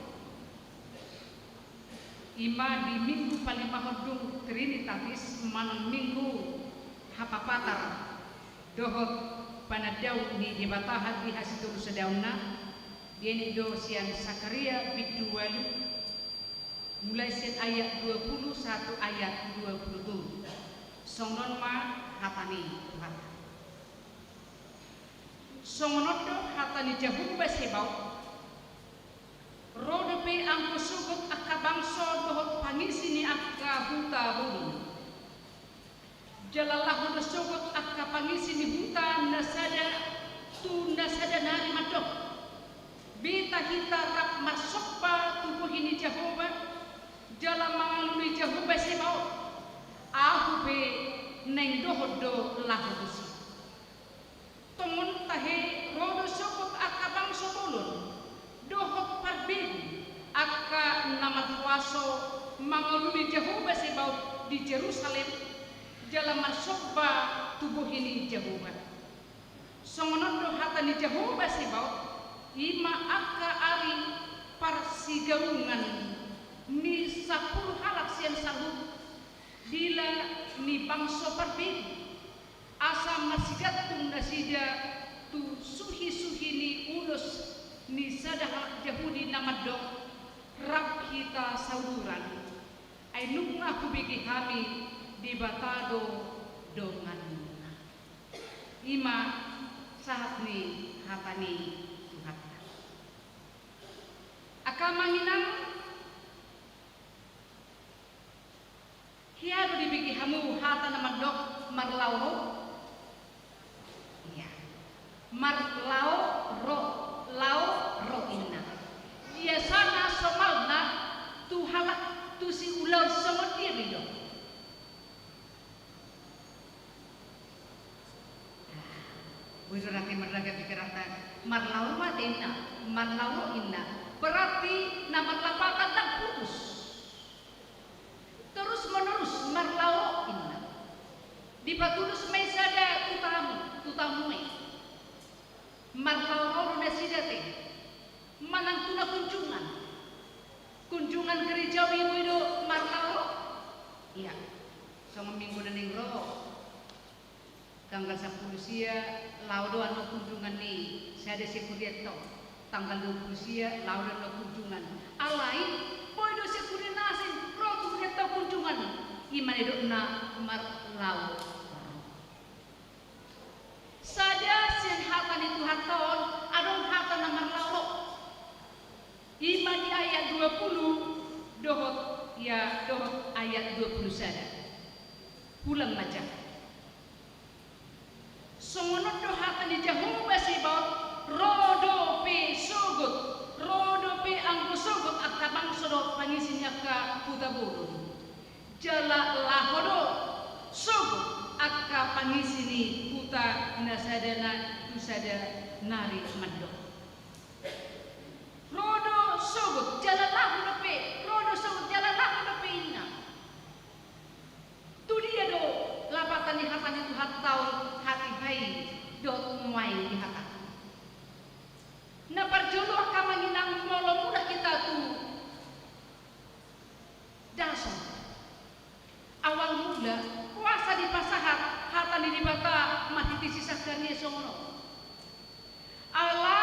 i ma di Minggu palimahondung Trinitatis manang Minggu Hapapatar dohot panandaon ni Debata di hasitolusadaonna, diendehon do sian Sakaria bindu ualu, mulai sian ayat dua puluh sahat tu ayat dua puluh tolu. Songon on ma hata ni Tuhanta. Songon on do hata ni Jahowa Zebaot: Ro dope anggo sogot angka bangso dohot pangisi ni angka huta bolon. Jala laho do sogot angka pangisi ni huta na sada tu na sada nari mandok: Beta hita rap marsomba tu bohi ni Jahowa, jala mangalului Jahowa Zebaot. Ahu pe naeng dohot do laho tusi. Tongon tahe ro do sogot angka bangso bolon dohot parbegu, angka na marhuaso, mangalului Jahowa Zebaot di Jerusalem, jala marsomba tu bohi ni Jahowa. Songon on do hata ni Jahowa Zebaot: I ma angka ari parsigaungan ni sampulu halak sian saluhut dila ni bangso parbegu, asa marsigantung nasida tu suhisuhi ni ulos ni sada halak Jahudi na mandok: Rap hita sauduran, ai nunga hubege hami Debata do donganna. I ma sahat ni hata ni Tuhanta. Angka amang inang, hea do dibege hamu hata na mandok marlao ro? Ia. Marlao ro, lao ro inna. Biasana somalna tu halak tusi ulaon songon dia do i do. Boi do rade mardalan pingkiranta, marlao ro ma inna, marlao ro inna. Berarti na marlapatan ndang putus. Terus menerus marlao ro inna. Dipatulus ma i sada tu tamu, tu tamu i. Marlao ro do nasida te. Manang tu na kunjungan. Kunjungan gereja i boi do marlao ro. Ia. Songon minggu na naeng ro. Tanggal sampulu sia, lao do annon kunjungan ni sada sekurianta. Tanggal dua puluh sia, lao do annon kunjungan. Alai, boi do sekurian na asing ro tu hurianta kunjungan. I ma na nidokna marlao ro. Sada sian hata ni Tuhanta on, adong hata na marlao ro. I ma di ayat dua puluh dohot, ia, dohot ayat dua puluh sada. Huulang ma jala. Songon on do hata ni Jahowa Zebaot: Ro dope sogot, ro dope anggo sogot angka bangso dohot pangisi ni angka huta bolon. Jala laho do sogot angka pangisi ni huta na sada na tu sada nari mandok. Ro do sogot jala laho dope, ro do sogot jala laho dope inna. Tu dia do lapatan ni hata ni Tuhanta on hatiha i dohot nuaeng di hata? Na parjolo angka amang inang, molo mula hita tu Dason. Awal mula, boasa dipasahat hata ni Debata marhite si Sakaria songon on? Ala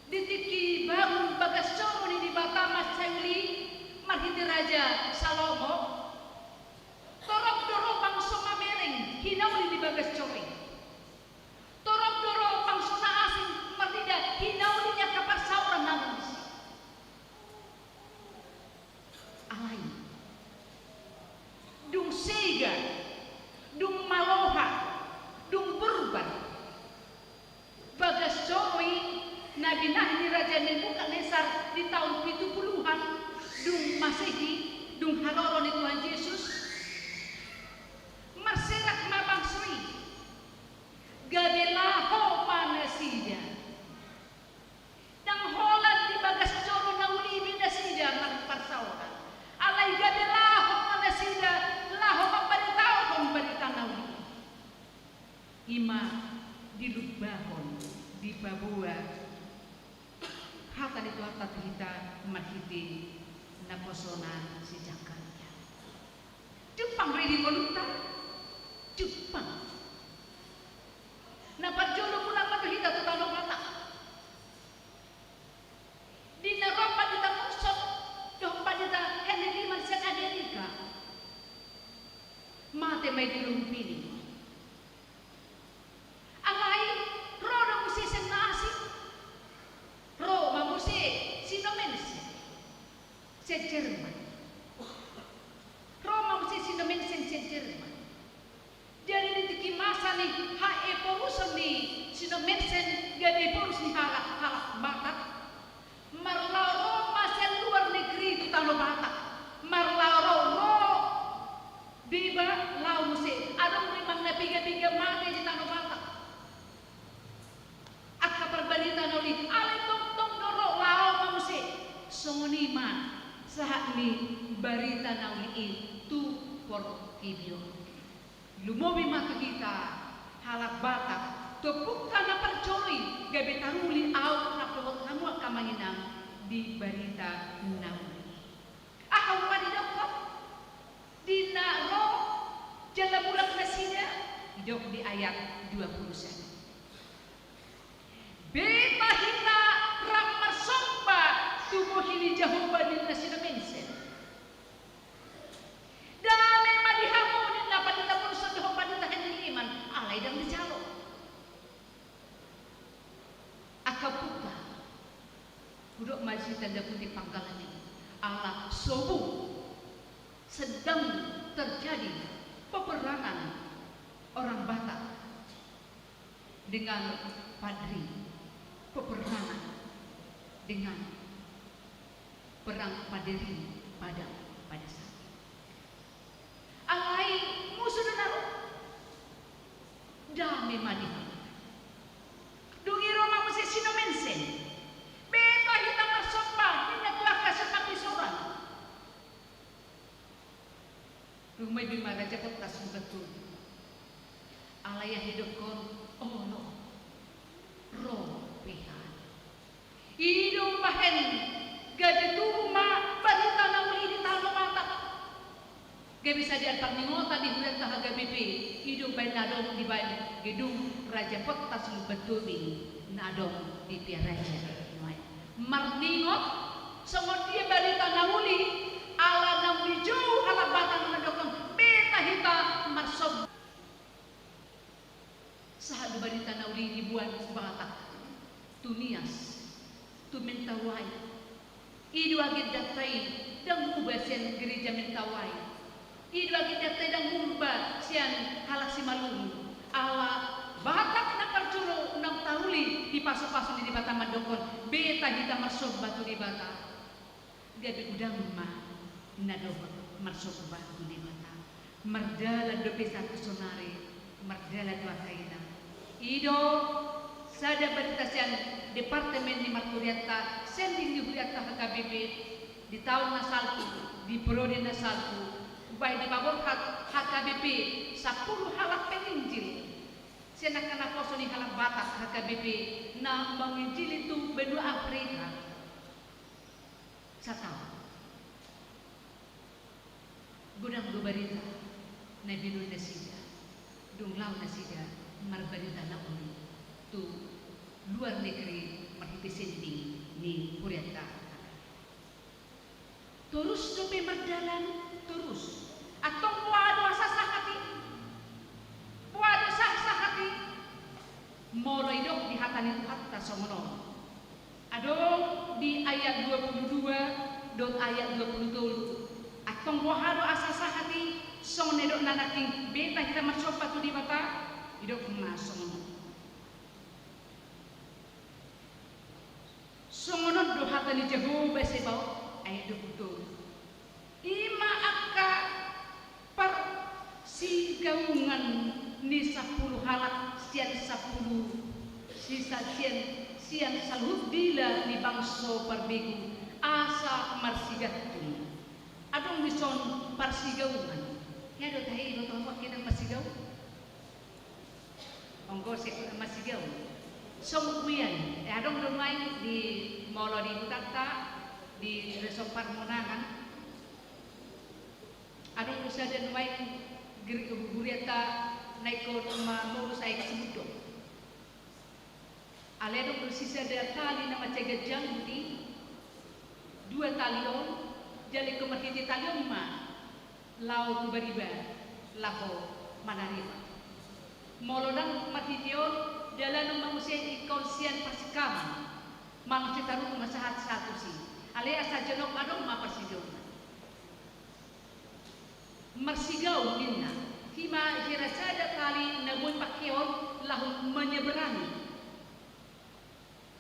di tingki bangun bagas joro ni Debata mansai uli marhite Raja Salomo, torop do ro bangso mamereng hinauli ni bagas joro i. Torop do ro bangso na asing marnida hinauli ni angka parsaoran na adong disi. Alai dung sega, dung maloha, Paboa hata ni Tuhanta tu hita marhite naposona si Zakaria. Jumpang do i di ngolunta? Jumpang. Na parjolo mulak ma do hita tu Tano Batak. Di na ro Pandita Mursyid dohot Pandita Henry Liman sian Amerika, mate ma i di Lumbini. Alai ro do muse sian na asing. Ro ma muse Sino Mensen sian Jerman. Ro ma muse Sino Mensen sian Jerman. Jadi di tingki masa ni haeporuson ni Sino Mensen, gabe eporus ni halak, halak Batak, marlaorot ma sian luar negeri tu Tano Batak. Marlaorot ro deba laho muse. Adong do i manang na piga-piga mate di Tano Batak. Angka parbarita na uli, alai tongtong do ro, laho ma muse. Songon i ma sahat ni barita na uli i tu portibi on. Lumobi ma tu hita halak Batak, tu ompunta na parjolo i, gabe taruli ahu rap dohot hamu angka amang inang di barita na uli i. Aha ma didokkon? Di na ro jala mulak nasida, didok di ayat dua pulu sada. Beta hita rap marsomba tu bohi ni Jahowa, ninna Sino Mensen. Dame ma di hamu, ninna Pandita Mursyid dohot Pandita Henry Liman, alai ndang dijalo. Angka ompunta, hudok ma disi tanda kutip panggalan i, ala sobu sedang terjadi peperangan orang Batak dengan Padri, peperangan dengan perang Padri Padang pada saat itu. Alai musu do na ro. Dame ma di hamu. Dung i ro ma muse Sino Mensen. Beta hita marsomba, ninna tu angka sipangisoran. Dung i ma raja Botta Sumbantobi. Alai aha didokkon? Olo, ro pe hami. I do umbahen gabe tubu ma barita na uli i di Tano Batak. Gabe sadia parningotan di hurianta H K B P, i do umbahen na adong dibaen gedung Raja Botta Sumbantobi na adong di Piaraja nuaeng. Marningot songon dia barita na uli, ala naung dijou halak Batak na mandokkon beta hita marsomba. Sahat do barita na uli i diboan tu Batak, tu Nias, tu Mentawai. I do agendanta i ndang murba sian gereja Mentawai. I do agendanta i ndang murba sian halak Simalungun. Ala Batak na parjolo naung tauli di pasupasu ni Debata mandokkon beta hita marsomba tu Debata. Gabe godang ma na dohot marsomba tu Debata. Mardalan dope sahat tu saonari, mardalan do angka ina. I do sada barita sian Departemen ni Marhurianta, sending ni hurianta H K B P, di taon na salpu, di periode na salpu, umbahen dipaborhat H K B P sampulu halak penginjil sian angka naposo ni halak Batak H K B P na manginjili tu benua Afrika. Sataon. Godang do barita na binoan nasida, dung laho nasida marbarita na uli tu luar negeri marhite sending ni hurianta. Torus dope mardalan, torus. Antong boha do asa sahat i? Boha do asa sahat i? Molo didok di hata ni Tuhanta songon on. Adong di ayat dua pulu dua dohot ayat dua pulu tolu. Antong boha do asa sahat i, songon na nidokna nangkin beta hita marsomba tu Debata? Didok ma songon on. Songon on do hata ni Jahowa Zebaot, ayat dua pulu tolu. I ma angka parsigaungan ni sampulu halak sian sampulu, si sa-, sian, sian saluhut dila ni bangso parbegu, asa marsigantung. Adong dison parsigaungan. Hea do tahe iboto hamu angka inang marsigaung? Onggo sekuat marsigaung. Songon i, eh, adong do nuaeng di molo di hutanta di Resort Parmonangan. Adong do sada nuaeng guru-, guruguranta na ingkon mamolus aek Simundung. Alai adong do sisada tali na mansai ganjang i, dua tali on, jala ingkon marhite tali on ma laho tu bariba laho manarima. Molo ndang marhite on, dalanon ma muse ingkon sian Parsikaman manang Sitarutung ma sahat-sahat tusi. Alai asa jonok adong ma parsigaungan. Marsigaung ninna, i ma hira sada tali na boi pangkeon laho menyeberangi.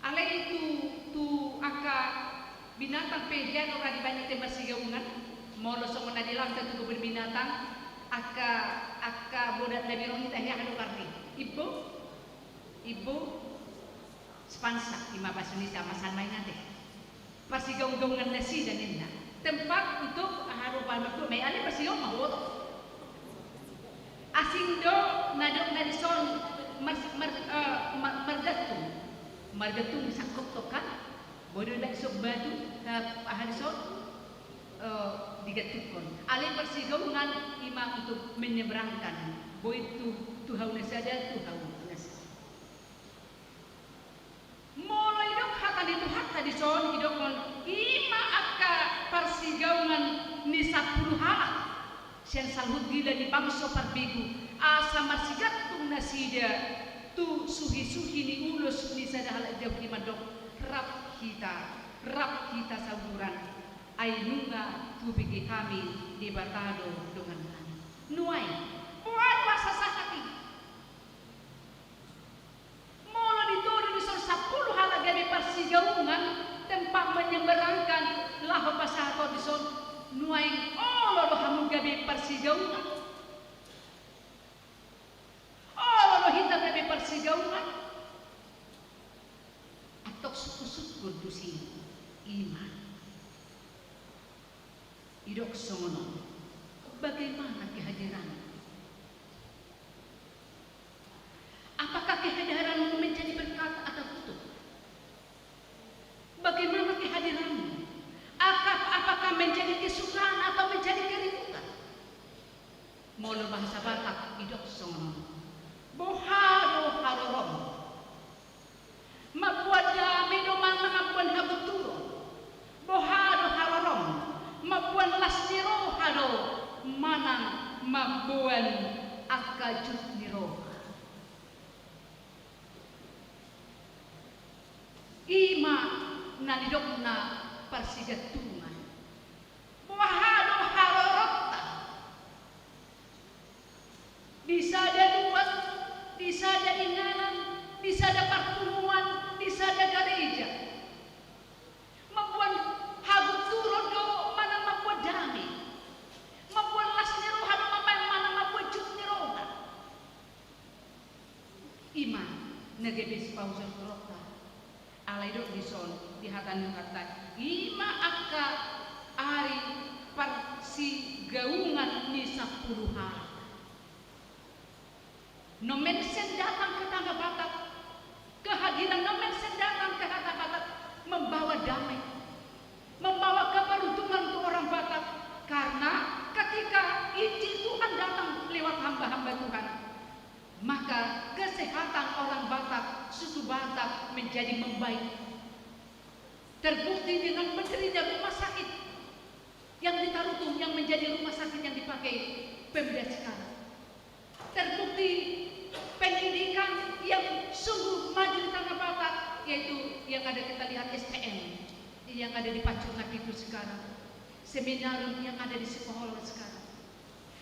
Alai tu, tu angka binatang pe hea do ra dibaen ate marsigaungan, molo songon na di laut tu kebun binatang, angka, angka bodat na biru i hea do karni. Imbo? Imbo? Spansa, i ma bahasa Indonesia, masan main ate. Parsigaung-gaungan nasida ninna. Tempat untuk aha do bahan baku, mai ale parsigaung ma huboto. Asing do na dok na dison mar-, mar-, eh, mar-, margantung. Margantung di sangkot do kan. Boi do dibaen dison batu, eh, aha dison, eh, digantungkon. Alai parsigaungan i ma untuk menyeberangkan. Boi tu, tu hau na sada, tu hau na sada. Molo didok hata ni Tuhanta dison, didokkon, i ma angka parsigaungan ni sampulu halak sian saluhut gila ni bangso parbegu, asa marsigantung nasida tu suhi-suhi ni ulos ni sada halak Jahudi mandok, rap hita, rap hita sauduran, ai nunga tubege hami Debata do dongan nami. Nuaeng, boha do asa sahat i? Molo ditodo dison sampulu halak gabe parsigaungan, tempat menyeberangkan, laho pasahaton dison, nuaeng olo do hamu gabe parsigaungan? Olo do hita gabe parsigaungan? Antong sungkun-sungkun tusi, i ma. Didok songon on, bagaimana kehadiranmu? Apakah kehadiranmu menjadi berkat atau kutuk? Bagaimana kehadiranmu? Aka-, apakah menjadi kesukaan atau menjadi keributan? Molo bahasa Batak didok songon on. Boha do harorom? Mamboan dame do manang mamboan hagunturon? Boha do harorom? Mamboan las ni roha do manang mamboan angka jut ni roha? I ma na nidokna parsigantungan. Boha do haroromta? Di sada luat, di sada inganan, di sada parpunguan, di sada gareja. Mamboan hagunturon do manang mamboan dame? Mamboan las ni roha do manang mamboan jut ni roha? I ma na gabe sipaujor tu rohanta. Alai didok dison di hata ni Tuhanta, i ma angka ari parsigaungan ni sampulu halak. Nomen sian datang ke tanah Batak, kehadiran nomen sian datang ke tanah Batak membawa damai, membawa keberuntungan untuk orang Batak. Karena ketika Injil Tuhan datang lewat hamba-hamba Tuhan, maka kesehatan orang Batak, suku Batak menjadi membaik. Terbukti dengan berdirinya rumah sakit yang di Tarutung, yang menjadi rumah sakit yang dipakai Pemda sekarang. Terbukti pendidikan yang sungguh maju di Tanah Batak, yaitu yang ada kita lihat S T M, yang ada di Pancur na Pitu sekarang, seminarium yang ada di Sikohol sekarang.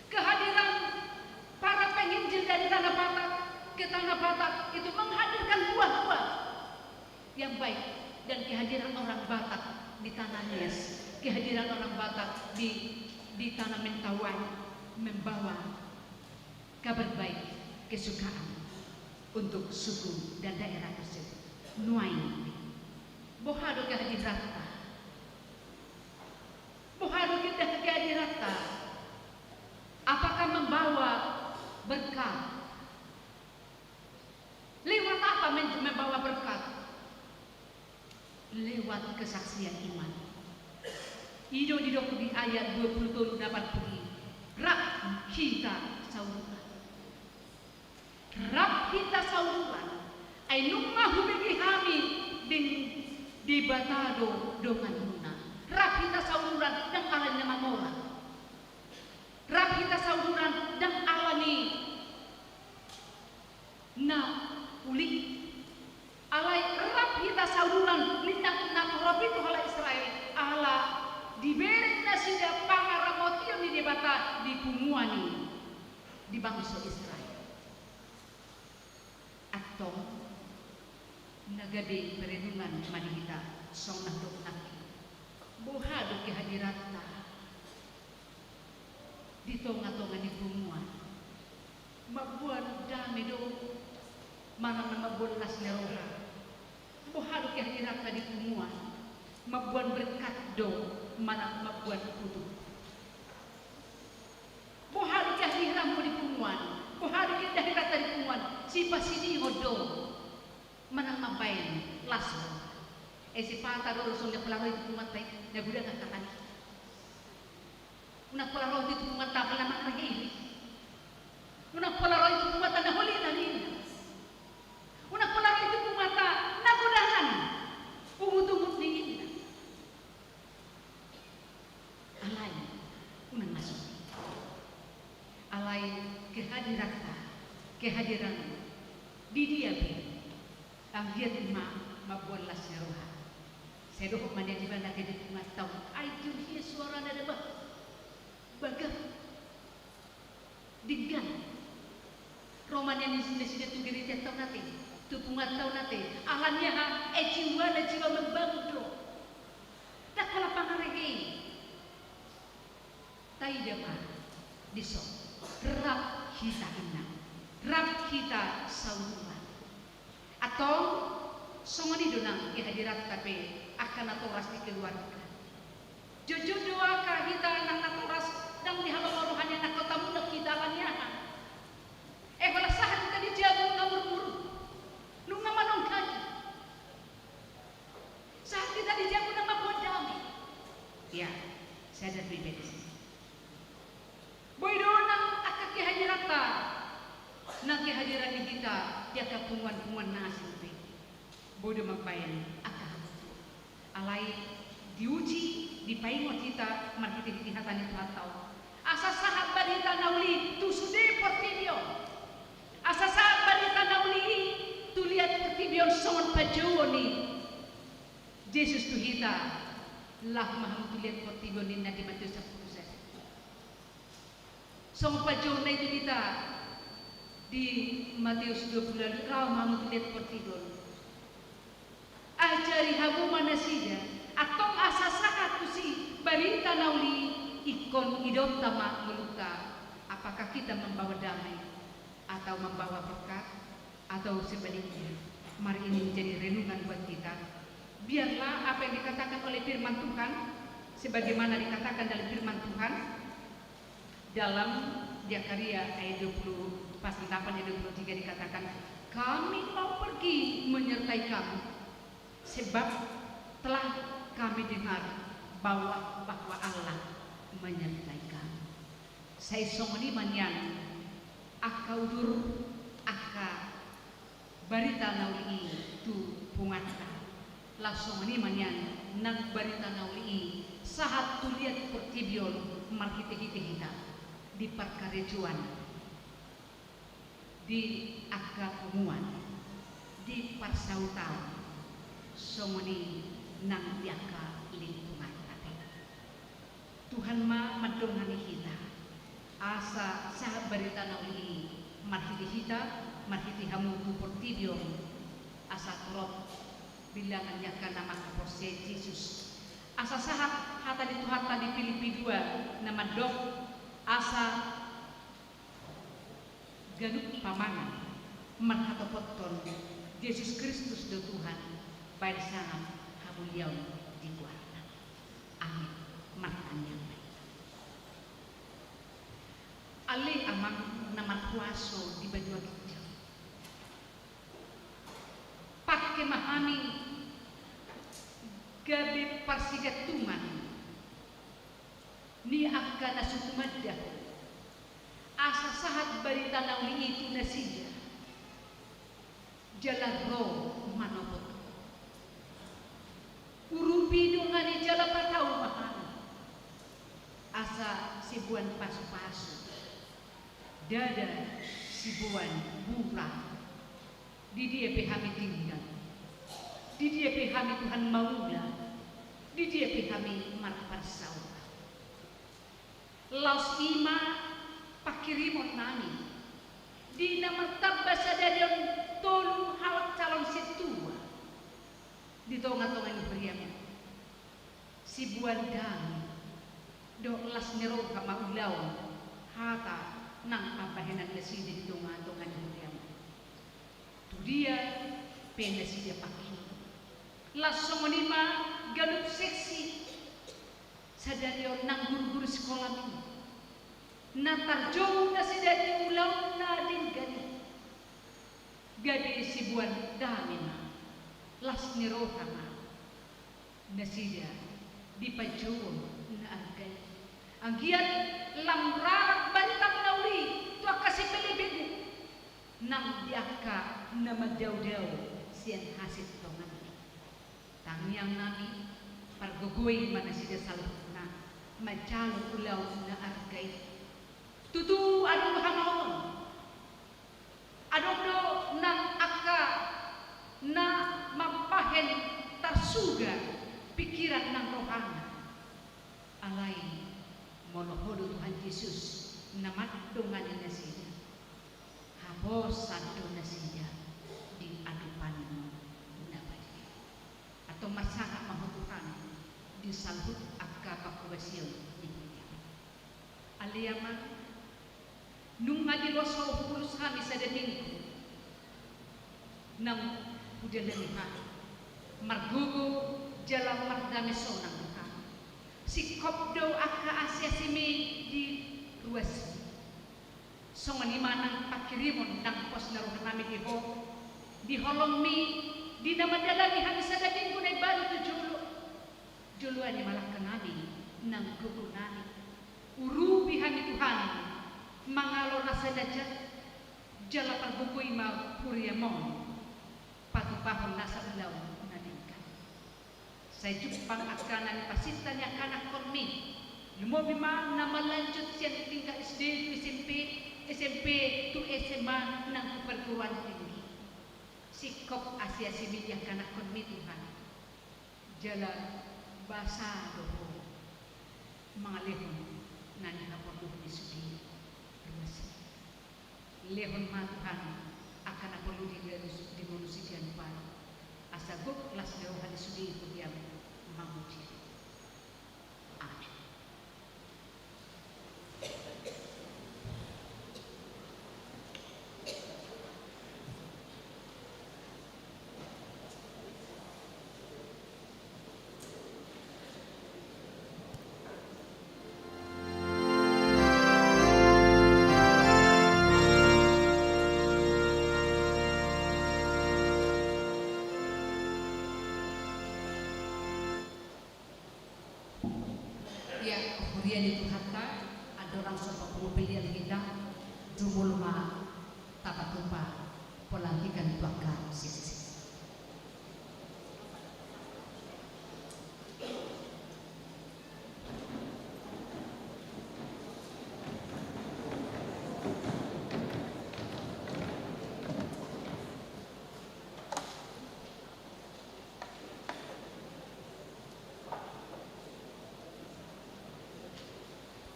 Kehadiran para penginjil dari Tanah Batak ke Tanah Batak itu menghadirkan buah-buah yang baik, dan kehadiran orang Batak di Tanah Nias, kehadiran orang Batak di, di Tanah Mentawai membawa kabar baik, kesukaan untuk suku dan daerah tersebut. Nuaeng, boha do kehadiranta? Boha do kita kehadiranta? Apakah membawa berkat? Lewat apa men-, membawa berkat? Lewat kesaksian iman. I do didok di ayat dua pulu tolu na parpudi, rap hita sauduran. Rap hita sauduran. Ai nunga hubege hami, deng Debata do donganmuna. Rap hita sauduran, ndang alani na mamora. Rap hita sauduran, ndang alani na uli. Alai rap hita sauduran, ninna na torop i tu halak Israel, ala dibereng nasida pangaramotion ni Debata di punguan i, di bangso Israel. Antong, na gabe perenungan ma di hita songon na hudok nangkin. Boha do kehadiranta di tonga-tonga ni punguan? Mamboan dame do, manang na mamboan las ni roha? Boha do kehadiranta di punguan? Mamboan berkat do, manang mamboan kutuk? Boha do kehadiranta di punguan? Boha do kehadiranta di punguan? Sipasidihon do, manang mambaen las roha? Ai sipata do songon dia pola ro i tu punguanta i, na godang angka tani. Unang pola ro i tu punguanta, apala mangarahei. Unang pola ro i tu punguanta na holina ninna. Unang pola ro i tu punguanta na godangan ungut-ungut ninna. Alai unang na songon i. Alai kehadiranta, kehadiran di dia pe, anggiat ma mamboan las ni roha. Sai dohot ma nian ibana, gabe di punguanta on, ai jur hia suarana da bah. Bagak. Denggan. Ro ma nian nasida tu gerejanta on ate, tu punguanta on ate. Alani aha? Ai jiwana jiwa membangun do. Ndang pola pangarahei. Taida ma dison, rap hita inna, rap hita sauduran. Antong, songon i do nang kehadiranta pe angka natoras di keluarga. Jotjot do angka hita nang natoras, ndang dihalongo roha ni angka tamuda hita, alani aha? Ai holan sahat hita di jabu nunga murmur, nunga manongkangi. Sahat hita di jabu nunga mamboan dame. Ia, sadar do i, bere. Boi do nang angka kehadiranta, nang kehadiran ni hita di angka punguan-punguan na asing pe, boi do mambaen angka habutuon. Alai diuji, dipaingot hita marhite-hite hata ni Tuhanta on, asa sahat barita na uli tu sude portibi on. Asa sahat barita na uli i tu liat portibi on songon panjouon ni Jesus tu hita, laho ma hamu tu liat portibi on, ninna di Mateus sampulu sada. Songon panjouonna i tu hita di Mateus dua pulu ualu, laho ma hamu tu liat portibi on. Ajari hamu ma nasida, antong asa sahat tusi barita na uli i, ingkon idaonta ma ngolunta, apakah kita membawa damai atau membawa berkat, atau sebaliknya? Mari ini menjadi renungan buat kita. Biarlah apa yang dikatakan oleh firman Tuhan, sebagaimana dikatakan dalam firman Tuhan, dalam Zakaria ayat dua puluh, pasal delapan ayat dua puluh tiga dikatakan, "Kami mau pergi menyertai kamu, sebab telah kami dengar bahwa, bahwa Allah menyertai kami." Sai songon i ma nian angka udur, angka barita na uli i tu punguanta. Laos songon i ma nian nang barita na uli i sahat tu liat portibi on marhite-hite hita di parkarejoan, di angka punguan, di parsahutaon, songon i nang di angka lingkungan ate. Tuhan ma mandongani hita, asa sahat barita na uli i marhite hita, marhite hamu tu portibi on, asa torop bilangan ni angka na manghaporseai Jesus. Asa sahat hata ni Tuhanta di Pilipi dua na mandok, asa ganup pamangan marhatopothon Jesus Kristus do Tuhan, baen sangap hamuliaon di goarna. Amin. Martangiang ma hita. Ale Amang na markuaso di banua ginjang, pangke ma hami gabe parsigantungan ni angka na so tumanda ho, asa sahat barita na uli i tu nasida, jala ro manopot ho. Urupi dongani jala patau ma hami, asa siboan pasupasu, ndada siboan bulan. Di dia pe hami tinggal, di dia pe hami Tuhan maula, di dia pe hami marparsaoran. Laos i ma panghirimon nami di na martamba sadari on tolu halak calon sintua di tongatonga ni huriaM on. Siboan dame dohot las ni roha ma ulaon hata nang pambahenan nasida di tongatonga ni huriaM on. Tu dia pe nasida panghirimon. Laos songon i ma ganup seksi sadari on nang guruguru sikola i, na tarjou nasida di ulaon na denggan i. Gabe siboan dame ma, las ni roha ma nasida di panjouon na arga i. Anggiat lam rarat baritaM na uli tu angka sipelebegu nang di angka na mandaodao sian hasintongan i. Tangiang nami, pargogoi ma nasida saluhutna manjalo ulaon na arga i. Tutu adong do hamaolon, adong do nang angka na mambahen tarsuga pingkiran nang rohana. Alai molo Ho do Tuhan Jesus na mandongani nasida, haposan do nasida di adopanMu na badia. Antong marsangap ma Ho Tuhan di saluhut angka panghobasion ni huriaM. Ale Ama, nunga diloas Ho hupulus hami sada minggu naung hudalani hami, margogo jala mardame sonang do hami. Singkop do angka asiasiMi di ruasmi. Songon i ma nang panghirimon nang pos ni roha nami di Ho, di holongMi, di na mandalani hami sada minggu na imbaru tu jolo. Joloani ma langka nami nang gogo nami. Urupi hami Tuhan, mangalo nasa na jat, jala pargogoi ma huriaM on patupahon nasa ulaon na denggan. Sai jumpang angka na nipasinta ni angka anakkonMi, lumobi ma na manlanjut sian tingkat S D tu S M P, S M P tu S M A nang tu perguruan tinggi. Singkop asiasiMi di angka anakkonMi Tuhan. Jala basa do Ho mangalehon na nihaporluhon i sude ruas i. Lehon ma Tuhan angka na porlu di, di manusia i, asa gok las ni roha ni sude huriaM mamuji. Amen. Ia, huria ni Tuhanta, andorang so papungu pelean hita, jumolo ma tapatupa pelantikan tu angka sisisi.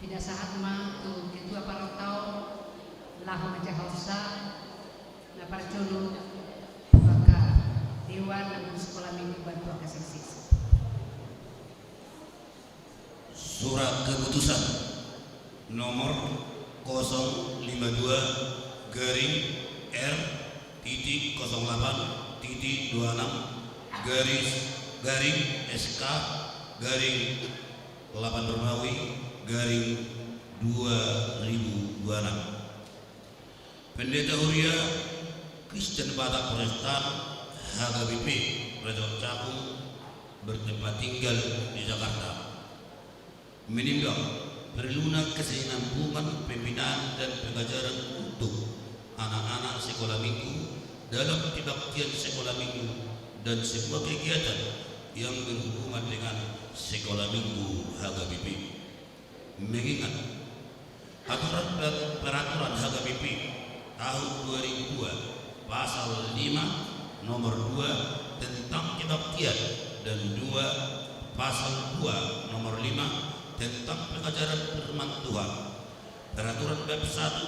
Pinasahat ma tu ketua parumaen, laho manjaha usaha na parjolo tu angka dewan na guru sikola minggu bantu angka sisisi. Surat keputusan nomor kosong lima dua garing R titik kosong delapan titik dua enam garis garing S K garing delapan Romawi garing dua ribu dua enam. Pendeta Huria Kristen Batak Protestan H K B P Resort Cakung bertempat tinggal di Jakarta, menimbang perluna kesinambungan pembinaan dan pengajaran untuk anak-anak sekolah minggu dalam kebaktian sekolah minggu dan semua kegiatan yang berhubungan dengan sekolah minggu H K B P. Mengingat aturan per-, peraturan H K B P tahun dua ribu dua, pasal lima, nomor dua, tentang kebaktian, dan dua, pasal dua, nomor lima, tentang pengajaran firman Tuhan. Peraturan bab satu,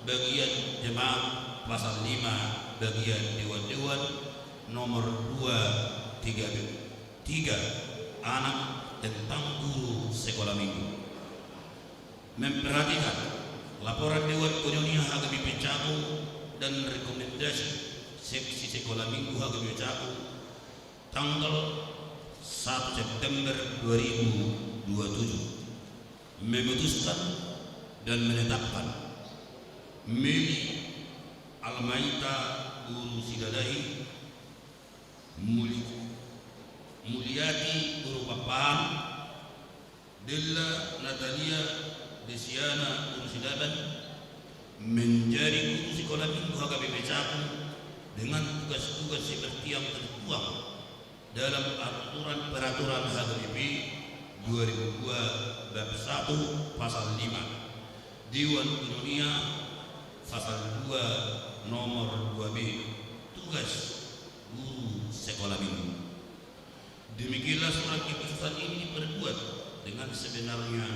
bagian jemaat, pasal lima, bagian dewan-dewan, nomor dua, tiga B. Tiga, anak tentang guru sekolah minggu. Memperhatikan laporan Dewan Koinonia H K B P Cakung dan rekomendasi Seksi Sekolah Minggu H K B P Cakung tanggal satu September dua ribu dua puluh tujuh, memutuskan dan menetapkan Meli Almaita Guru Silalahi, Muli-, Muliati Guru Papahan, Della Natalia Desiana Guru Silaban menjadi guru sekolah minggu H K B P Cakung dengan tugas-tugas seperti yang tertuang dalam aturan peraturan H K B P dua ribu dua bab satu pasal lima, Dewan Koinonia pasal dua nomor dua B, tugas guru sekolah minggu. Demikianlah surat keputusan ini diperbuat dengan sebenarnya,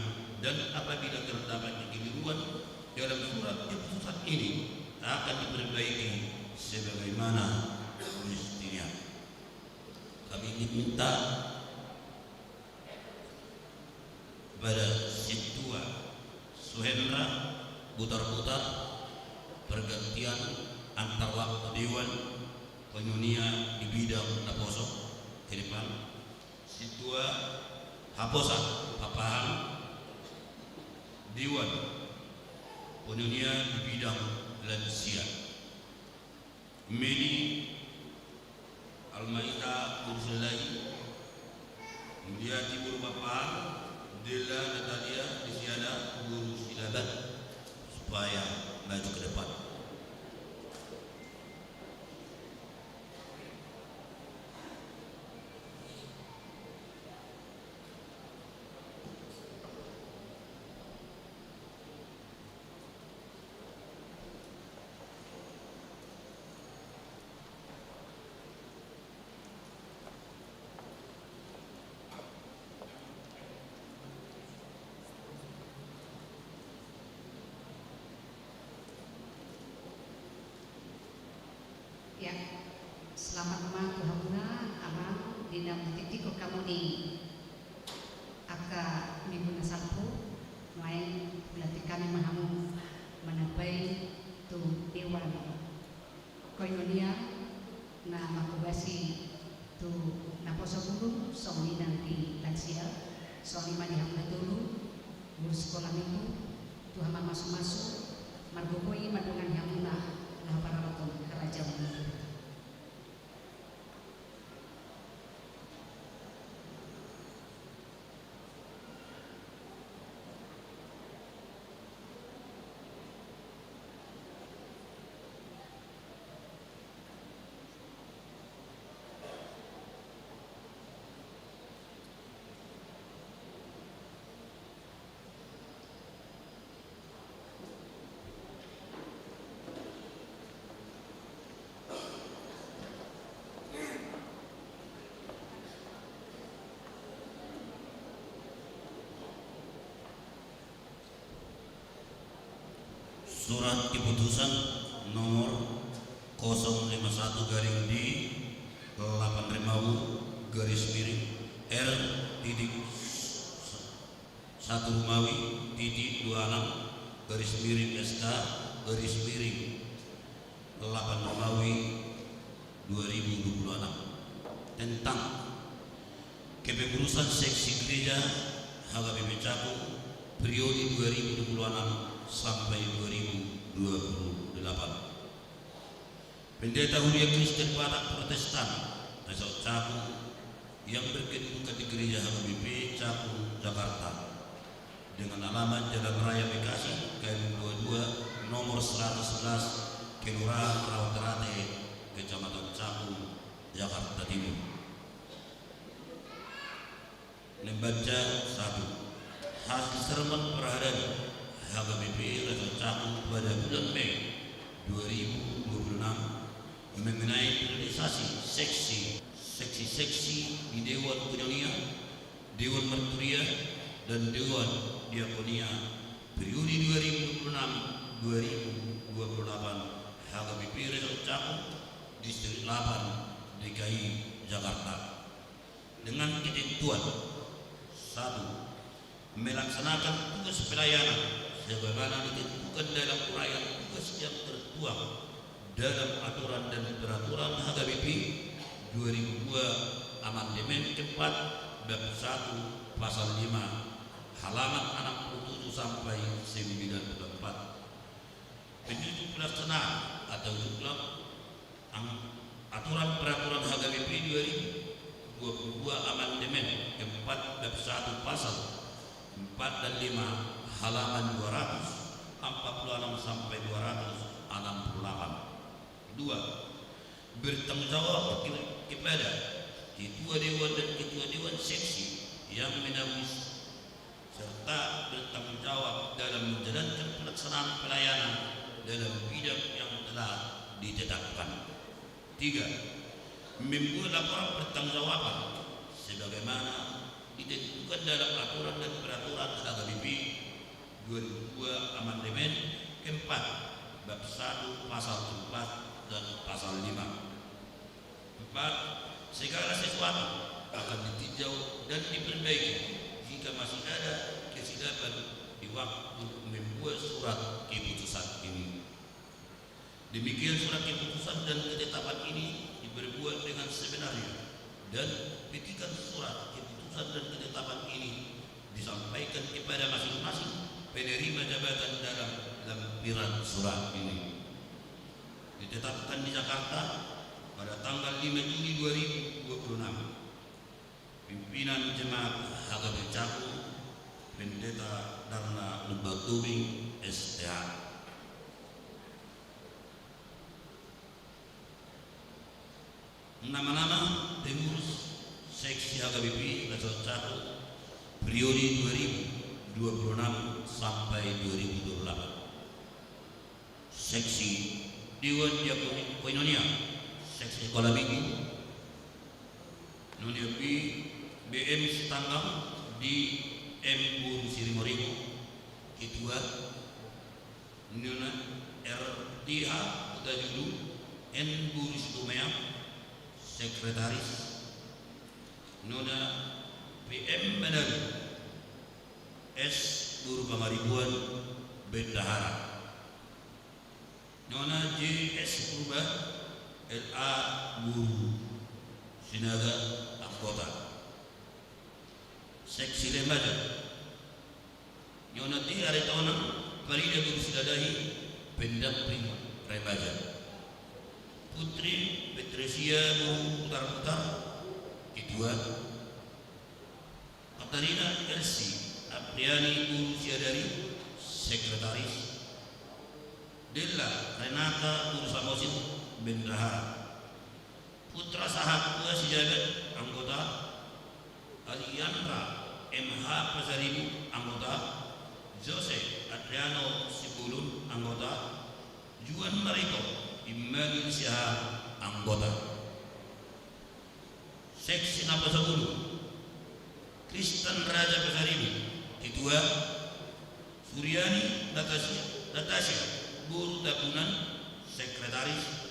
dan apabila terdapat kekeliruan dalam surat keputusan ini, akan diperbaiki sebagaimana mestinya. Kami ingin minta kepada Sintua Suhendra Butarbutar pergantian antar waktu Dewan Koinonia di bidang naposo ke depan. Sintua Haposan Papahan, Dewan Koinonia di bidang lansia. Meli Almaita Guru Silalahi, Muliati Guru Papahan, Della Natalia Desiana Guru Silaban, supaya maju ke depan. Ya, selamat ma tu hamuna, Amang, di na hutitikkon hamu ni angka minggu na salpu, nuaeng hulantik hami ma hamu manambai tu Dewan Koinonia na manghobasi tu naposo guru, songon i nang di lansia, songon i ma di hamuna tolu guru sikola minggu, tu hamamasumasu, margogo i mandongani hamuna laho parrohahon harajaon ni Tuhanta. Surat keputusan nomor kosong lima satu garing D delapan Rimawi garis miring R titik satu Rimawi titik dua enam garis miring S K garis miring delapan Rimawi dua ribu dua puluh enam tentang kepengurusan seksi gereja H K B P Cakung periode dua ribu dua puluh enam sampai dua ribu dua puluh delapan. Pendeta Huria Kristen Batak Protestan Resort Cakung yang berkedudukan di Gereja H K B P Cakung, Jakarta, dengan alamat Jalan Raya Bekasi, K M dua dua, nomor seratus sebelas, Kelurahan Rawaterate, Kecamatan Cakung, Jakarta Timur. Membaca satu. Hasil sermon perharian H K B P Resort Cakung pada bulan Mei dua ribu dua puluh enam mengenai periodisasi seksi, seksi-seksi di Dewan Koinonia, Dewan Marturia, dan Dewan Diakonia periode dua ribu dua puluh enam dua ribu dua puluh delapan, H K B P Resort Cakung, Distrik delapan, D K I Jakarta. Dengan ketentuan: satu, melaksanakan tugas pelayanan sebagaimana ditentukan dalam uraian tugas yang tertuang dalam aturan dan peraturan H K B P dua ribu dua amandemen keempat, bab satu, pasal lima, halaman enam puluh tujuh sampai sembilan puluh empat. Petunjuk pelaksanaan atau juklak ang-, aturan peraturan H K B P dua ribu dua puluh dua amandemen keempat, bab satu, pasal empat dan lima, halaman dua ratus empat puluh enam sampai dua ratus enam puluh delapan. Dua, bertanggung jawab ke-, kepada ketua dewan dan ketua dewan seksi yang menaungi serta bertanggung jawab dalam menjalankan pelaksanaan pelayanan dalam bidang yang telah ditetapkan. Tiga, membuat laporan pertanggungjawaban sebagaimana ditentukan dalam aturan dan peraturan H K B P dua ribu dua amandemen keempat, bab satu, pasal empat dan pasal lima. Empat, segala sesuatu akan ditinjau dan diperbaiki jika masih ada kesilapan di waktu membuat surat keputusan ini. Demikian surat keputusan dan ketetapan ini diperbuat dengan sebenarnya, dan petikan surat keputusan dan ketetapan ini disampaikan kepada masing-masing penerima jabatan dalam lampiran surat ini. Ditetapkan di Jakarta pada tanggal lima Juli dua ribu dua puluh enam. Pimpinan Jemaat H K B P Cakung, Pendeta Darna Lumban Tobing, S T H. Nama-nama pengurus seksi H K B P Resort Cakung periode dua ribu dua puluh enam sampai dua ribu dua puluh delapan. Seksi Dewan Diakonia, Koinonia, seksi Sekolah Minggu, Nona B M Sitanggang, D M Boru Siringoringo, ketua. Nona R D H Hutajulu, N Boru Situmeang, sekretaris. Nona P M Manalu, S Boru Pangaribuan, bendahara. Nona J S Purba, L A Boru Sinaga, anggota. Seksi remaja. Nona T Aritonang, Farida Boru Silalahi, pendamping remaja. Putri Petresia Boru Putar-Putar, ketua. Katarina Elsi Apriani Boru Siadari, sekretaris. Della Renata Boru Samosir, bendahara. Putra Sahat Tua Sijabat, anggota. Aliandra M H Pasaribu, anggota. Jose Adriano Sipulun, anggota. Juan Marito Immanuel Siahaan, anggota. Seksi Naposabulu, Kristen Raja Pasaribu, ketua. Suriani Natasia, Natasia Boru Tabunan, sekretaris.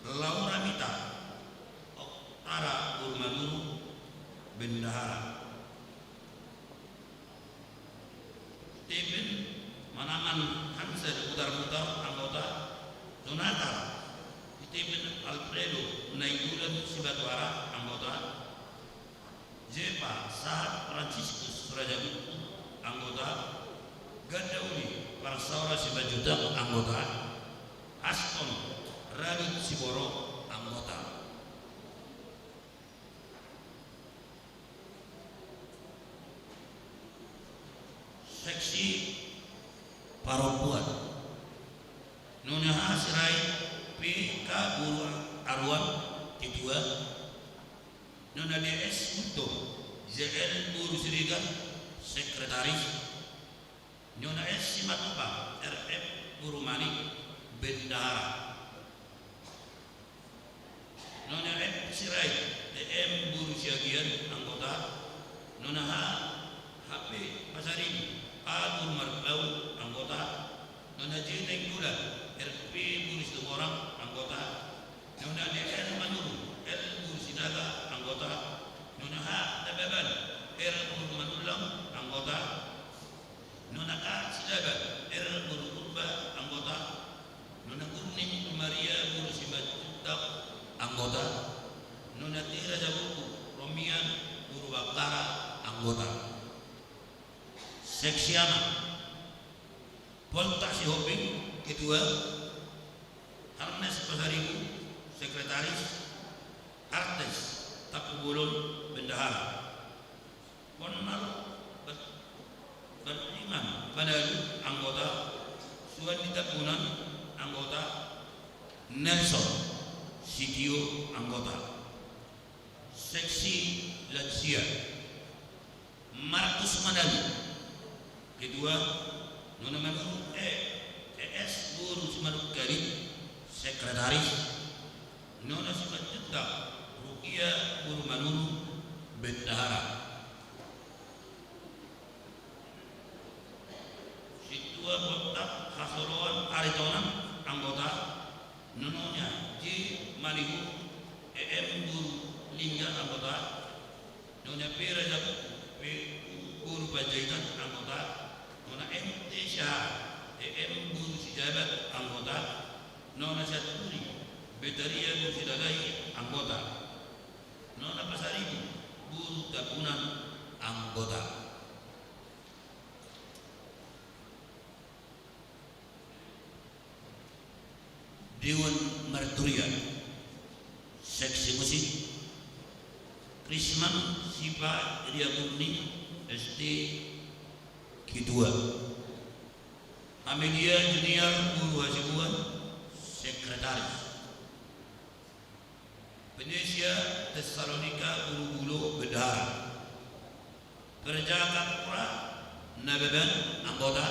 Laura Mita Oktara Boru Manurung, bendahara. Steven Manaman Hansen Putar-Putar, anggota. Jonathan Steven Alfredo Nainggolan Sibatuara, anggota. Jepa Sahat Franciscus Rajabuku, anggota. Ganda Uli Parsaora Simanjuntak, anggota. Aston Radut Siboro, anggota. Seksi parompuan. Nona H Sirait P K boru Aruan, ketua. Nona D S Gutto J L boru Siregar, sekretaris. Nona S Simatupang R F boru Manik, bendahara. Nona F Sirait T M boru Siagian, anggota. Nona H H P Pasaribu A boru Marpaung, anggota. Nona J Nainggolan R P boru Situmorang, anggota. Nona D L Manurung L boru Sinaga, anggota. Nona H Nababan R boru Manullang, anggota. Nona K Silaban R boru Purba, anggota. Nona Gurning Maria boru Simanjuntak, anggota. Nona T Raja Buku Romian boru Bakkara, anggota. Seksi anak. Poltak Sihombing, ketua. Harnes Pasaribu, sekretaris. Artes Tampubolon, bendahara. Ponnar Bat-, Batlingan Panalu, anggota. Suandi Tambunan, anggota. Nelson Sitio, anggota. Seksi lansia. Markus Manalu, ketua. Nona Manurung E, E S boru Simanungkalit, sekretaris. Nona Simanjuntak Rukia boru Manurung, bendahara. Sintua Poltak Hasoloan Aritonang, anggota. Nona J Manihuruk E M boru Lingga, anggota. Nona P Raja Buku P U boru Panjaitan, anggota. Nona M T Sihara E M boru Sijabat, anggota. Nona Sianturi Betaria boru Silalahi, anggota. Nona Pasaribu boru Tambunan, anggota. Dewan Marturian. Seksi musik. Krisman Sipa Riaturni S T, ketua. Amelia Junior boru Hasibuan, sekretaris. Venesia Tesalonika boru Bulo, bendahara. Verja Kapura Nababan, anggota.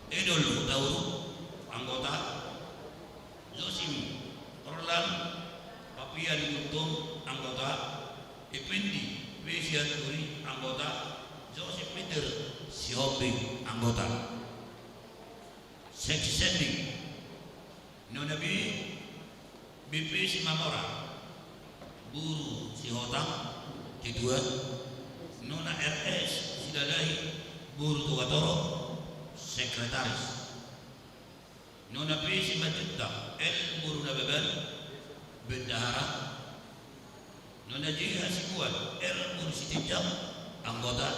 Edol Hutauruk, anggota. Josim Orlan Papian Gultom, anggota. Ependi P Sianturi, anggota. Josip Peter Sihombing, anggota. Seksi sending. Nona B, B P Simamora boru Sihotang, ketua. Nona R S Silalahi boru Togatorop, sekretaris. Nona P Simanjuntak L boru Nababan, bendahara. Nona J Hasibuan R boru Sitinjak, anggota.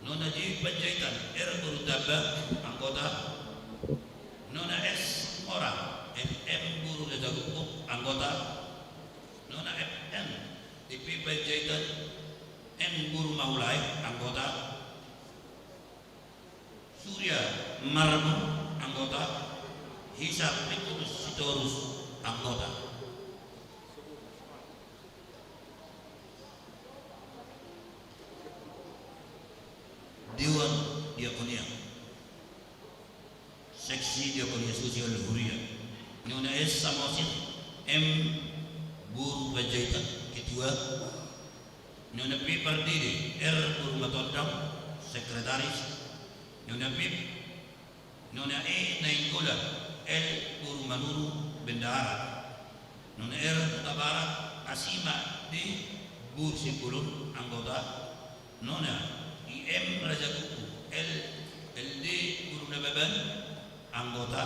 Nona J Panjaitan R boru Tamba, anggota. Nona S Ngora M M boru Letarukuk, anggota. Nona F N T P Panjaitan N boru Maulae, anggota. Surya Marbun, anggota. Hisab Petrus Sitorus, anggota. Dewan Diakonia. Seksi Diakonia Sosial Huria. Nona S Samosir M boru Panjaitan, ketua. Nona P Pardede R boru Matondang, sekretaris. Nona P Nona E Nainggolan L boru Manurung, bendahara. Nona R Hutabarat Asima D boru Simbolon, anggota. Nona I M Raja Buku L L D boru Nababan, anggota.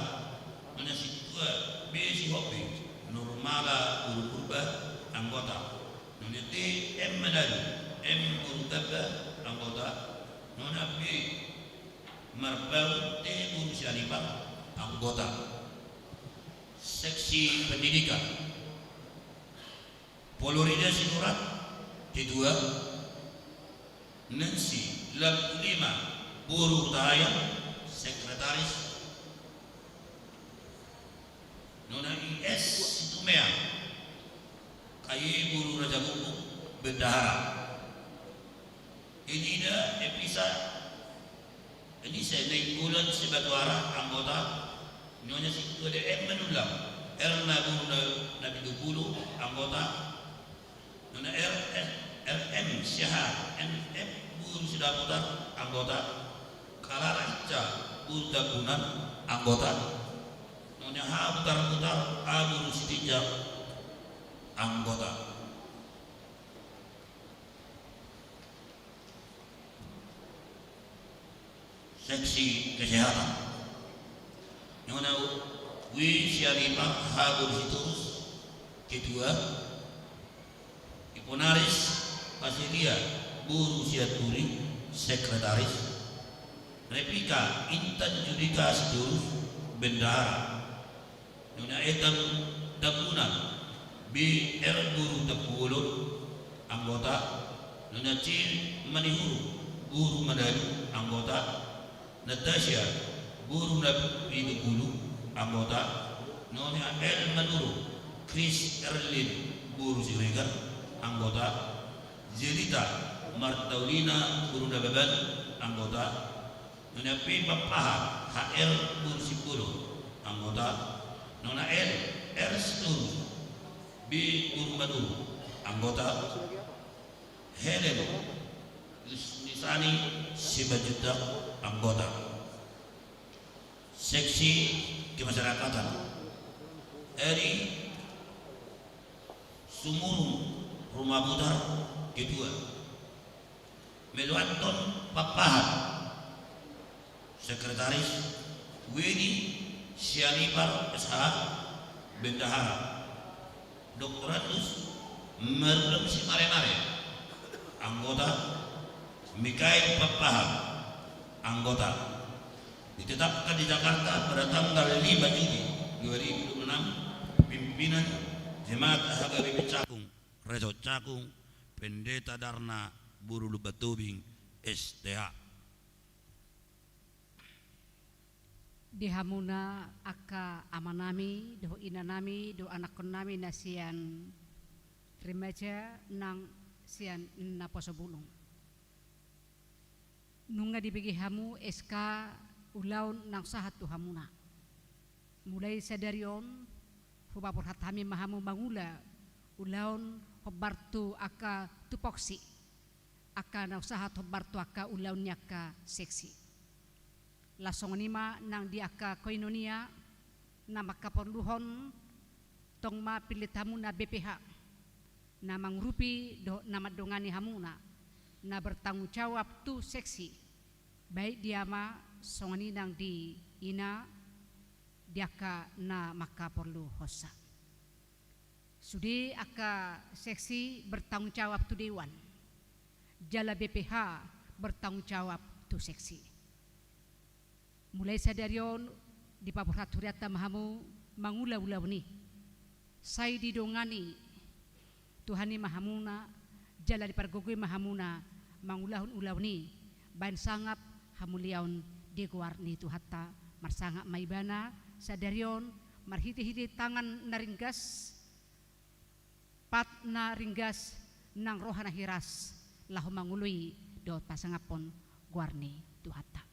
Nona sintua B Sihombing Nurmala boru Purba, anggota. Nona T M Manalu M boru Tamba, anggota. Nona B Marpaung T boru Sianipar, anggota. Seksi pendidikan. Polorida Sinurat, ketua. Nancy Lampu lima, boru Hutahaean, sekretaris. Nona I S Situmea, K Y boru Raja Gukguk, bendahara. Elina Episa, Elisa Nainggolan Sibatuara, anggota. Nona si Tuade M Manullang, Erna boru Na-, Napitupulu, anggota. Nona R-, R M Siahaan, M F boru Sidabutar, anggota. Kalara Ica boru Tambunan, anggota. Nona H Butarbutar, A boru Sitinjak, anggota. Seksi kesehatan. Nona W Sianipar, H boru Sitorus, ketua. Iponaris Pasilia boru Sianturi, sekretaris. Repika Intan Judika Sitorus, bendahara. Nona E Tam-, Tambunan, B R boru Tampubolon, anggota. Nona C Manihuru boru Manalu, anggota. Natasha boru Napitupulu, anggota. Nona L Manurung, Chris Erlin boru Siregar, anggota. Zelita Martaulina boru Nababan, anggota. Nona P Papaha, H R boru Simbolon, anggota. Nona L R Sitorus, B boru Manurung, anggota. Helen Lis-, Lisani Simanjuntak, anggota. Seksi kemasyarakatan. Eri Sumurung Rumabutar, ketua. Meluanton Papahan, sekretaris. Weni Sianipar S H, bendahara. Doktorandus Marudam Simaremare, anggota. Mikael Papahan, anggota. Ditetapkan di Jakarta pada tanggal lima Juli dua ribu dua puluh enam, pimpinan Jemaat H K B P Cakung, Resort Cakung, Pendeta Darna boru Lumban Tobing, S T H. Di hamuna angka amanami dohot inanami dohot anakkonnami na sian remaja nang sian naposo bulung. Nunga dibege hamu S K ulaon naung sahat tu hamuna. Mulai sadari on, hupaborhat hami ma hamu mangula ulaon hombar tu angka tupoksi, angka naung sahat hombar tu angka ulaon ni angka seksi. Laos songon i ma nang di angka koinonia, na mangkaporluhon tong ma pillit hamuna B P H, na mangurupi dohot na mandongani hamuna, na bertanggung jawab tu seksi, baik di ama songon i nang di ina, di angka na mangkaporluhonsa. Sude angka seksi bertanggung jawab tu dewan, jala B P H bertanggung jawab tu seksi. Mulai sadari on dipaborhat hurianta ma hamu mangula ulaon i. Sai didongani Tuhan i ma hamuna, jala dipargogoi ma hamuna mangulahon ulaon i baen sangap hamuliaon di goar ni Tuhanta. Marsangap ma ibana sadari on marhitehite tangan na ringgas, pat na ringgas nang roha na hiras, laho mangoloi dohot pasangaphon goar ni Tuhanta.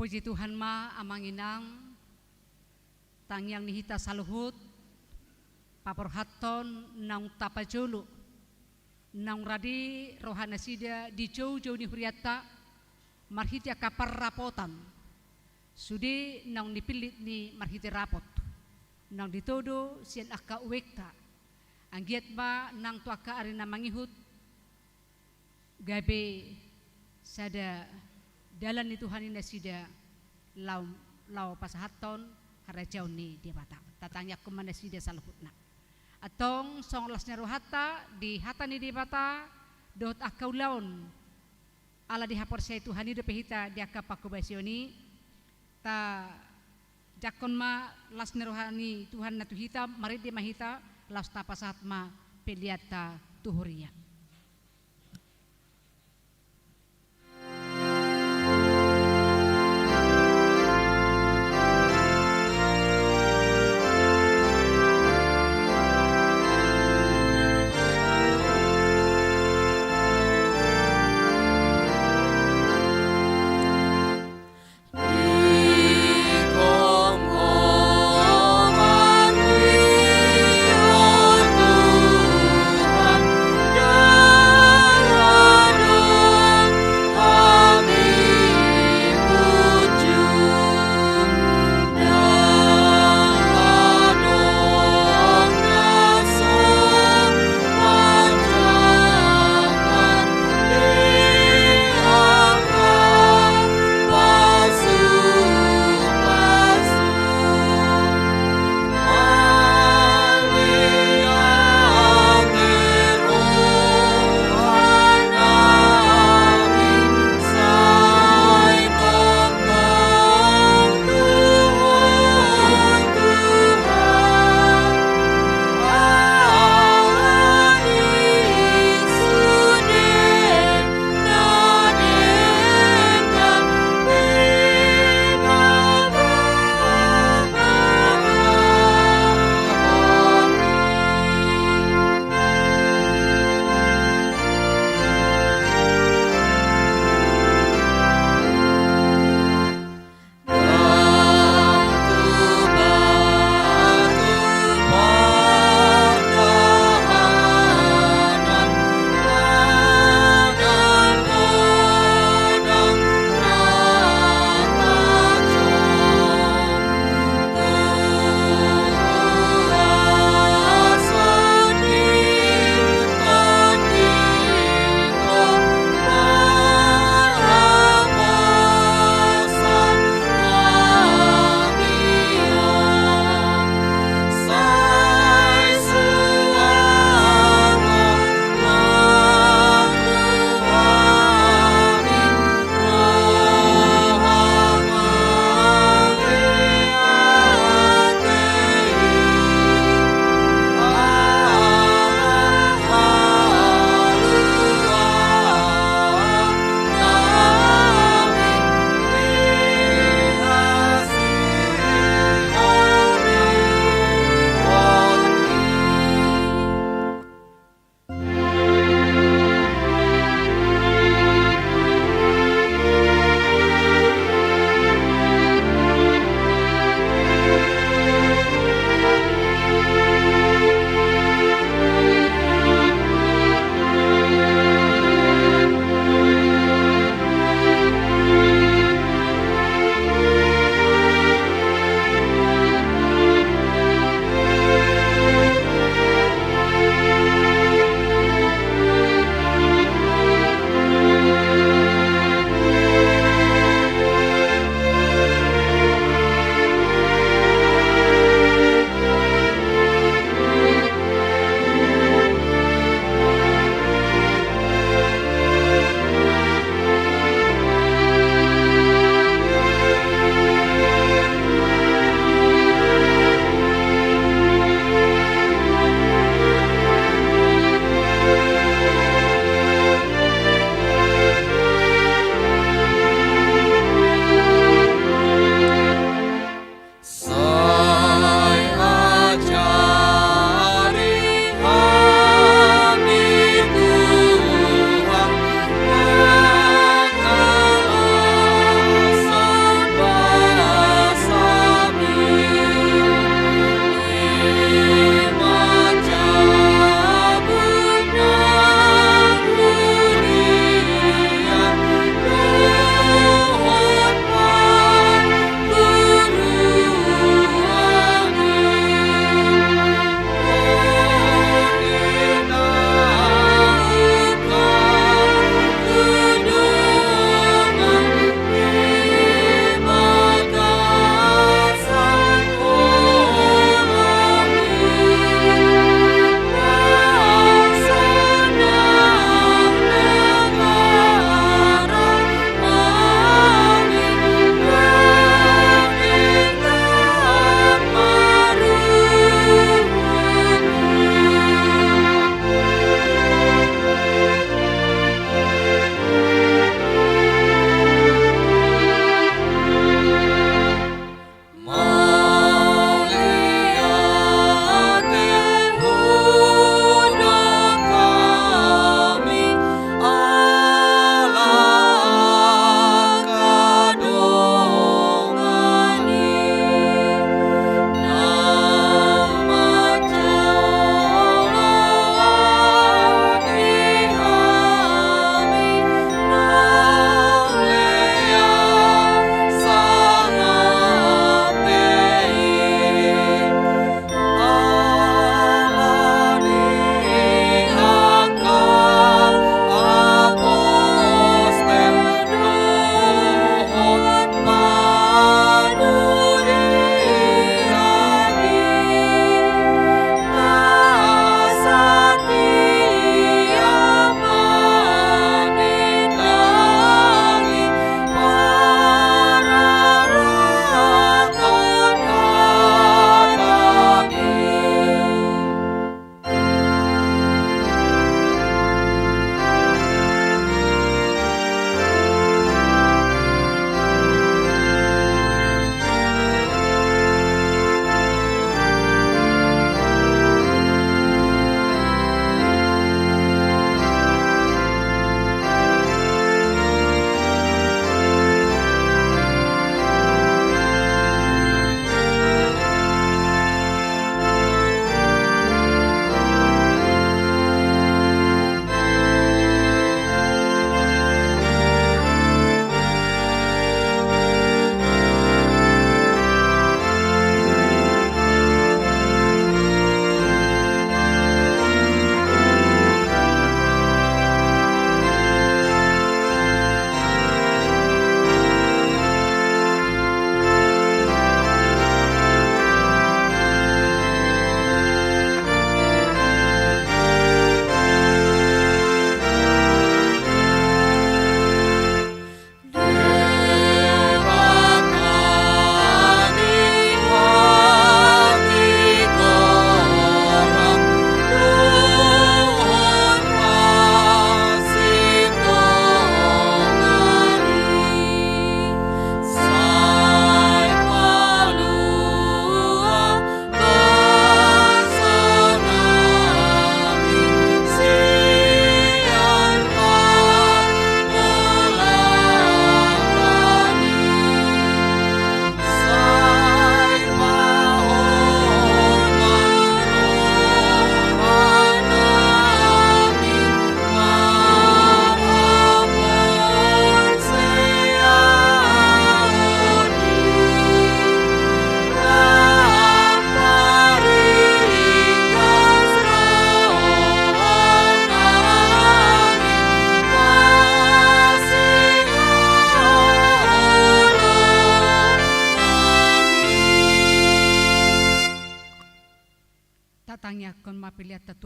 Puji Tuhan ma, amang inang, tangiang ni hita saluhut, paborhathon naung tapajolo, naung rade rohanasida di joujou ni hurianta, marhite angka parrapotan, sude naung nipillit ni marhite rapot, naung ditodo sian angka uekta, anggiat ma nang tu angka ari na mangihut, gabe sada dalan ni Tuhan i nasida laho, laho pasahathon harajaon ni Debata. Tatangiangkon ma nasida saluhutna. Antong songon las ni rohanta di hata ni Debata dohot angka ulaon. Ala dihaporseai Tuhan i dope hita di angka pangkobasion i, tajangkon ma las ni roha ni Tuhan na tu hita, marende ma hita, laos tapasahat ma peleanta tu huria.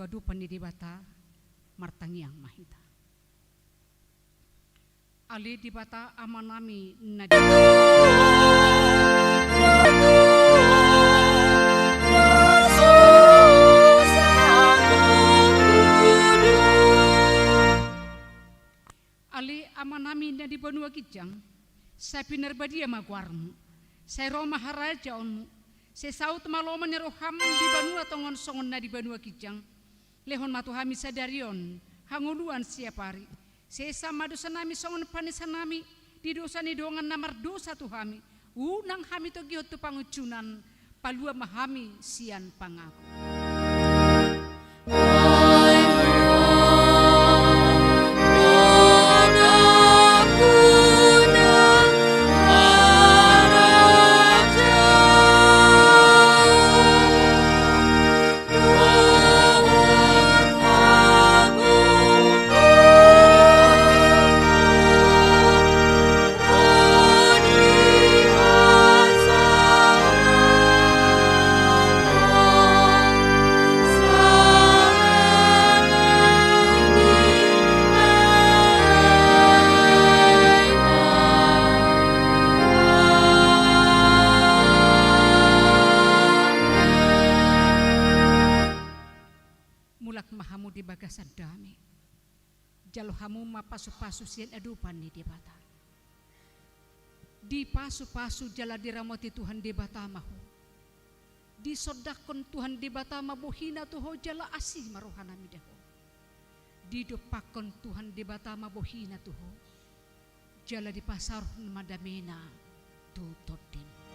Adopan ni Debata, martangiang ma hita. Ale Debata Amanami na di Ale Amanami na di banua ginjang, sai pinarbadia ma goarmu, sai ro ma harajaonmu, sai saut ma lomo ni roham di banua tonga on songon na di banua ginjang. Lehon ma tu hami sadari on hangoluan siapari. Sesa ma dosanami songon panesanami di dosa ni dongan na mardosa tu hami. Unang hami togihon tu pangunjunan, palua ma hami sian pangago. Mulak ma hamu di bagasan dame. Jalo hamu ma pasupasu sian adopan ni Debata. Dipasupasu jala diramoti Tuhan Debata ma ho. Disondangkon Tuhan Debata ma bohina tu ho jala asi ma rohana mida ho. Didompakkon Tuhan Debata ma bohina tu ho. Jala dipasaorhon ma damena tu tondinmu.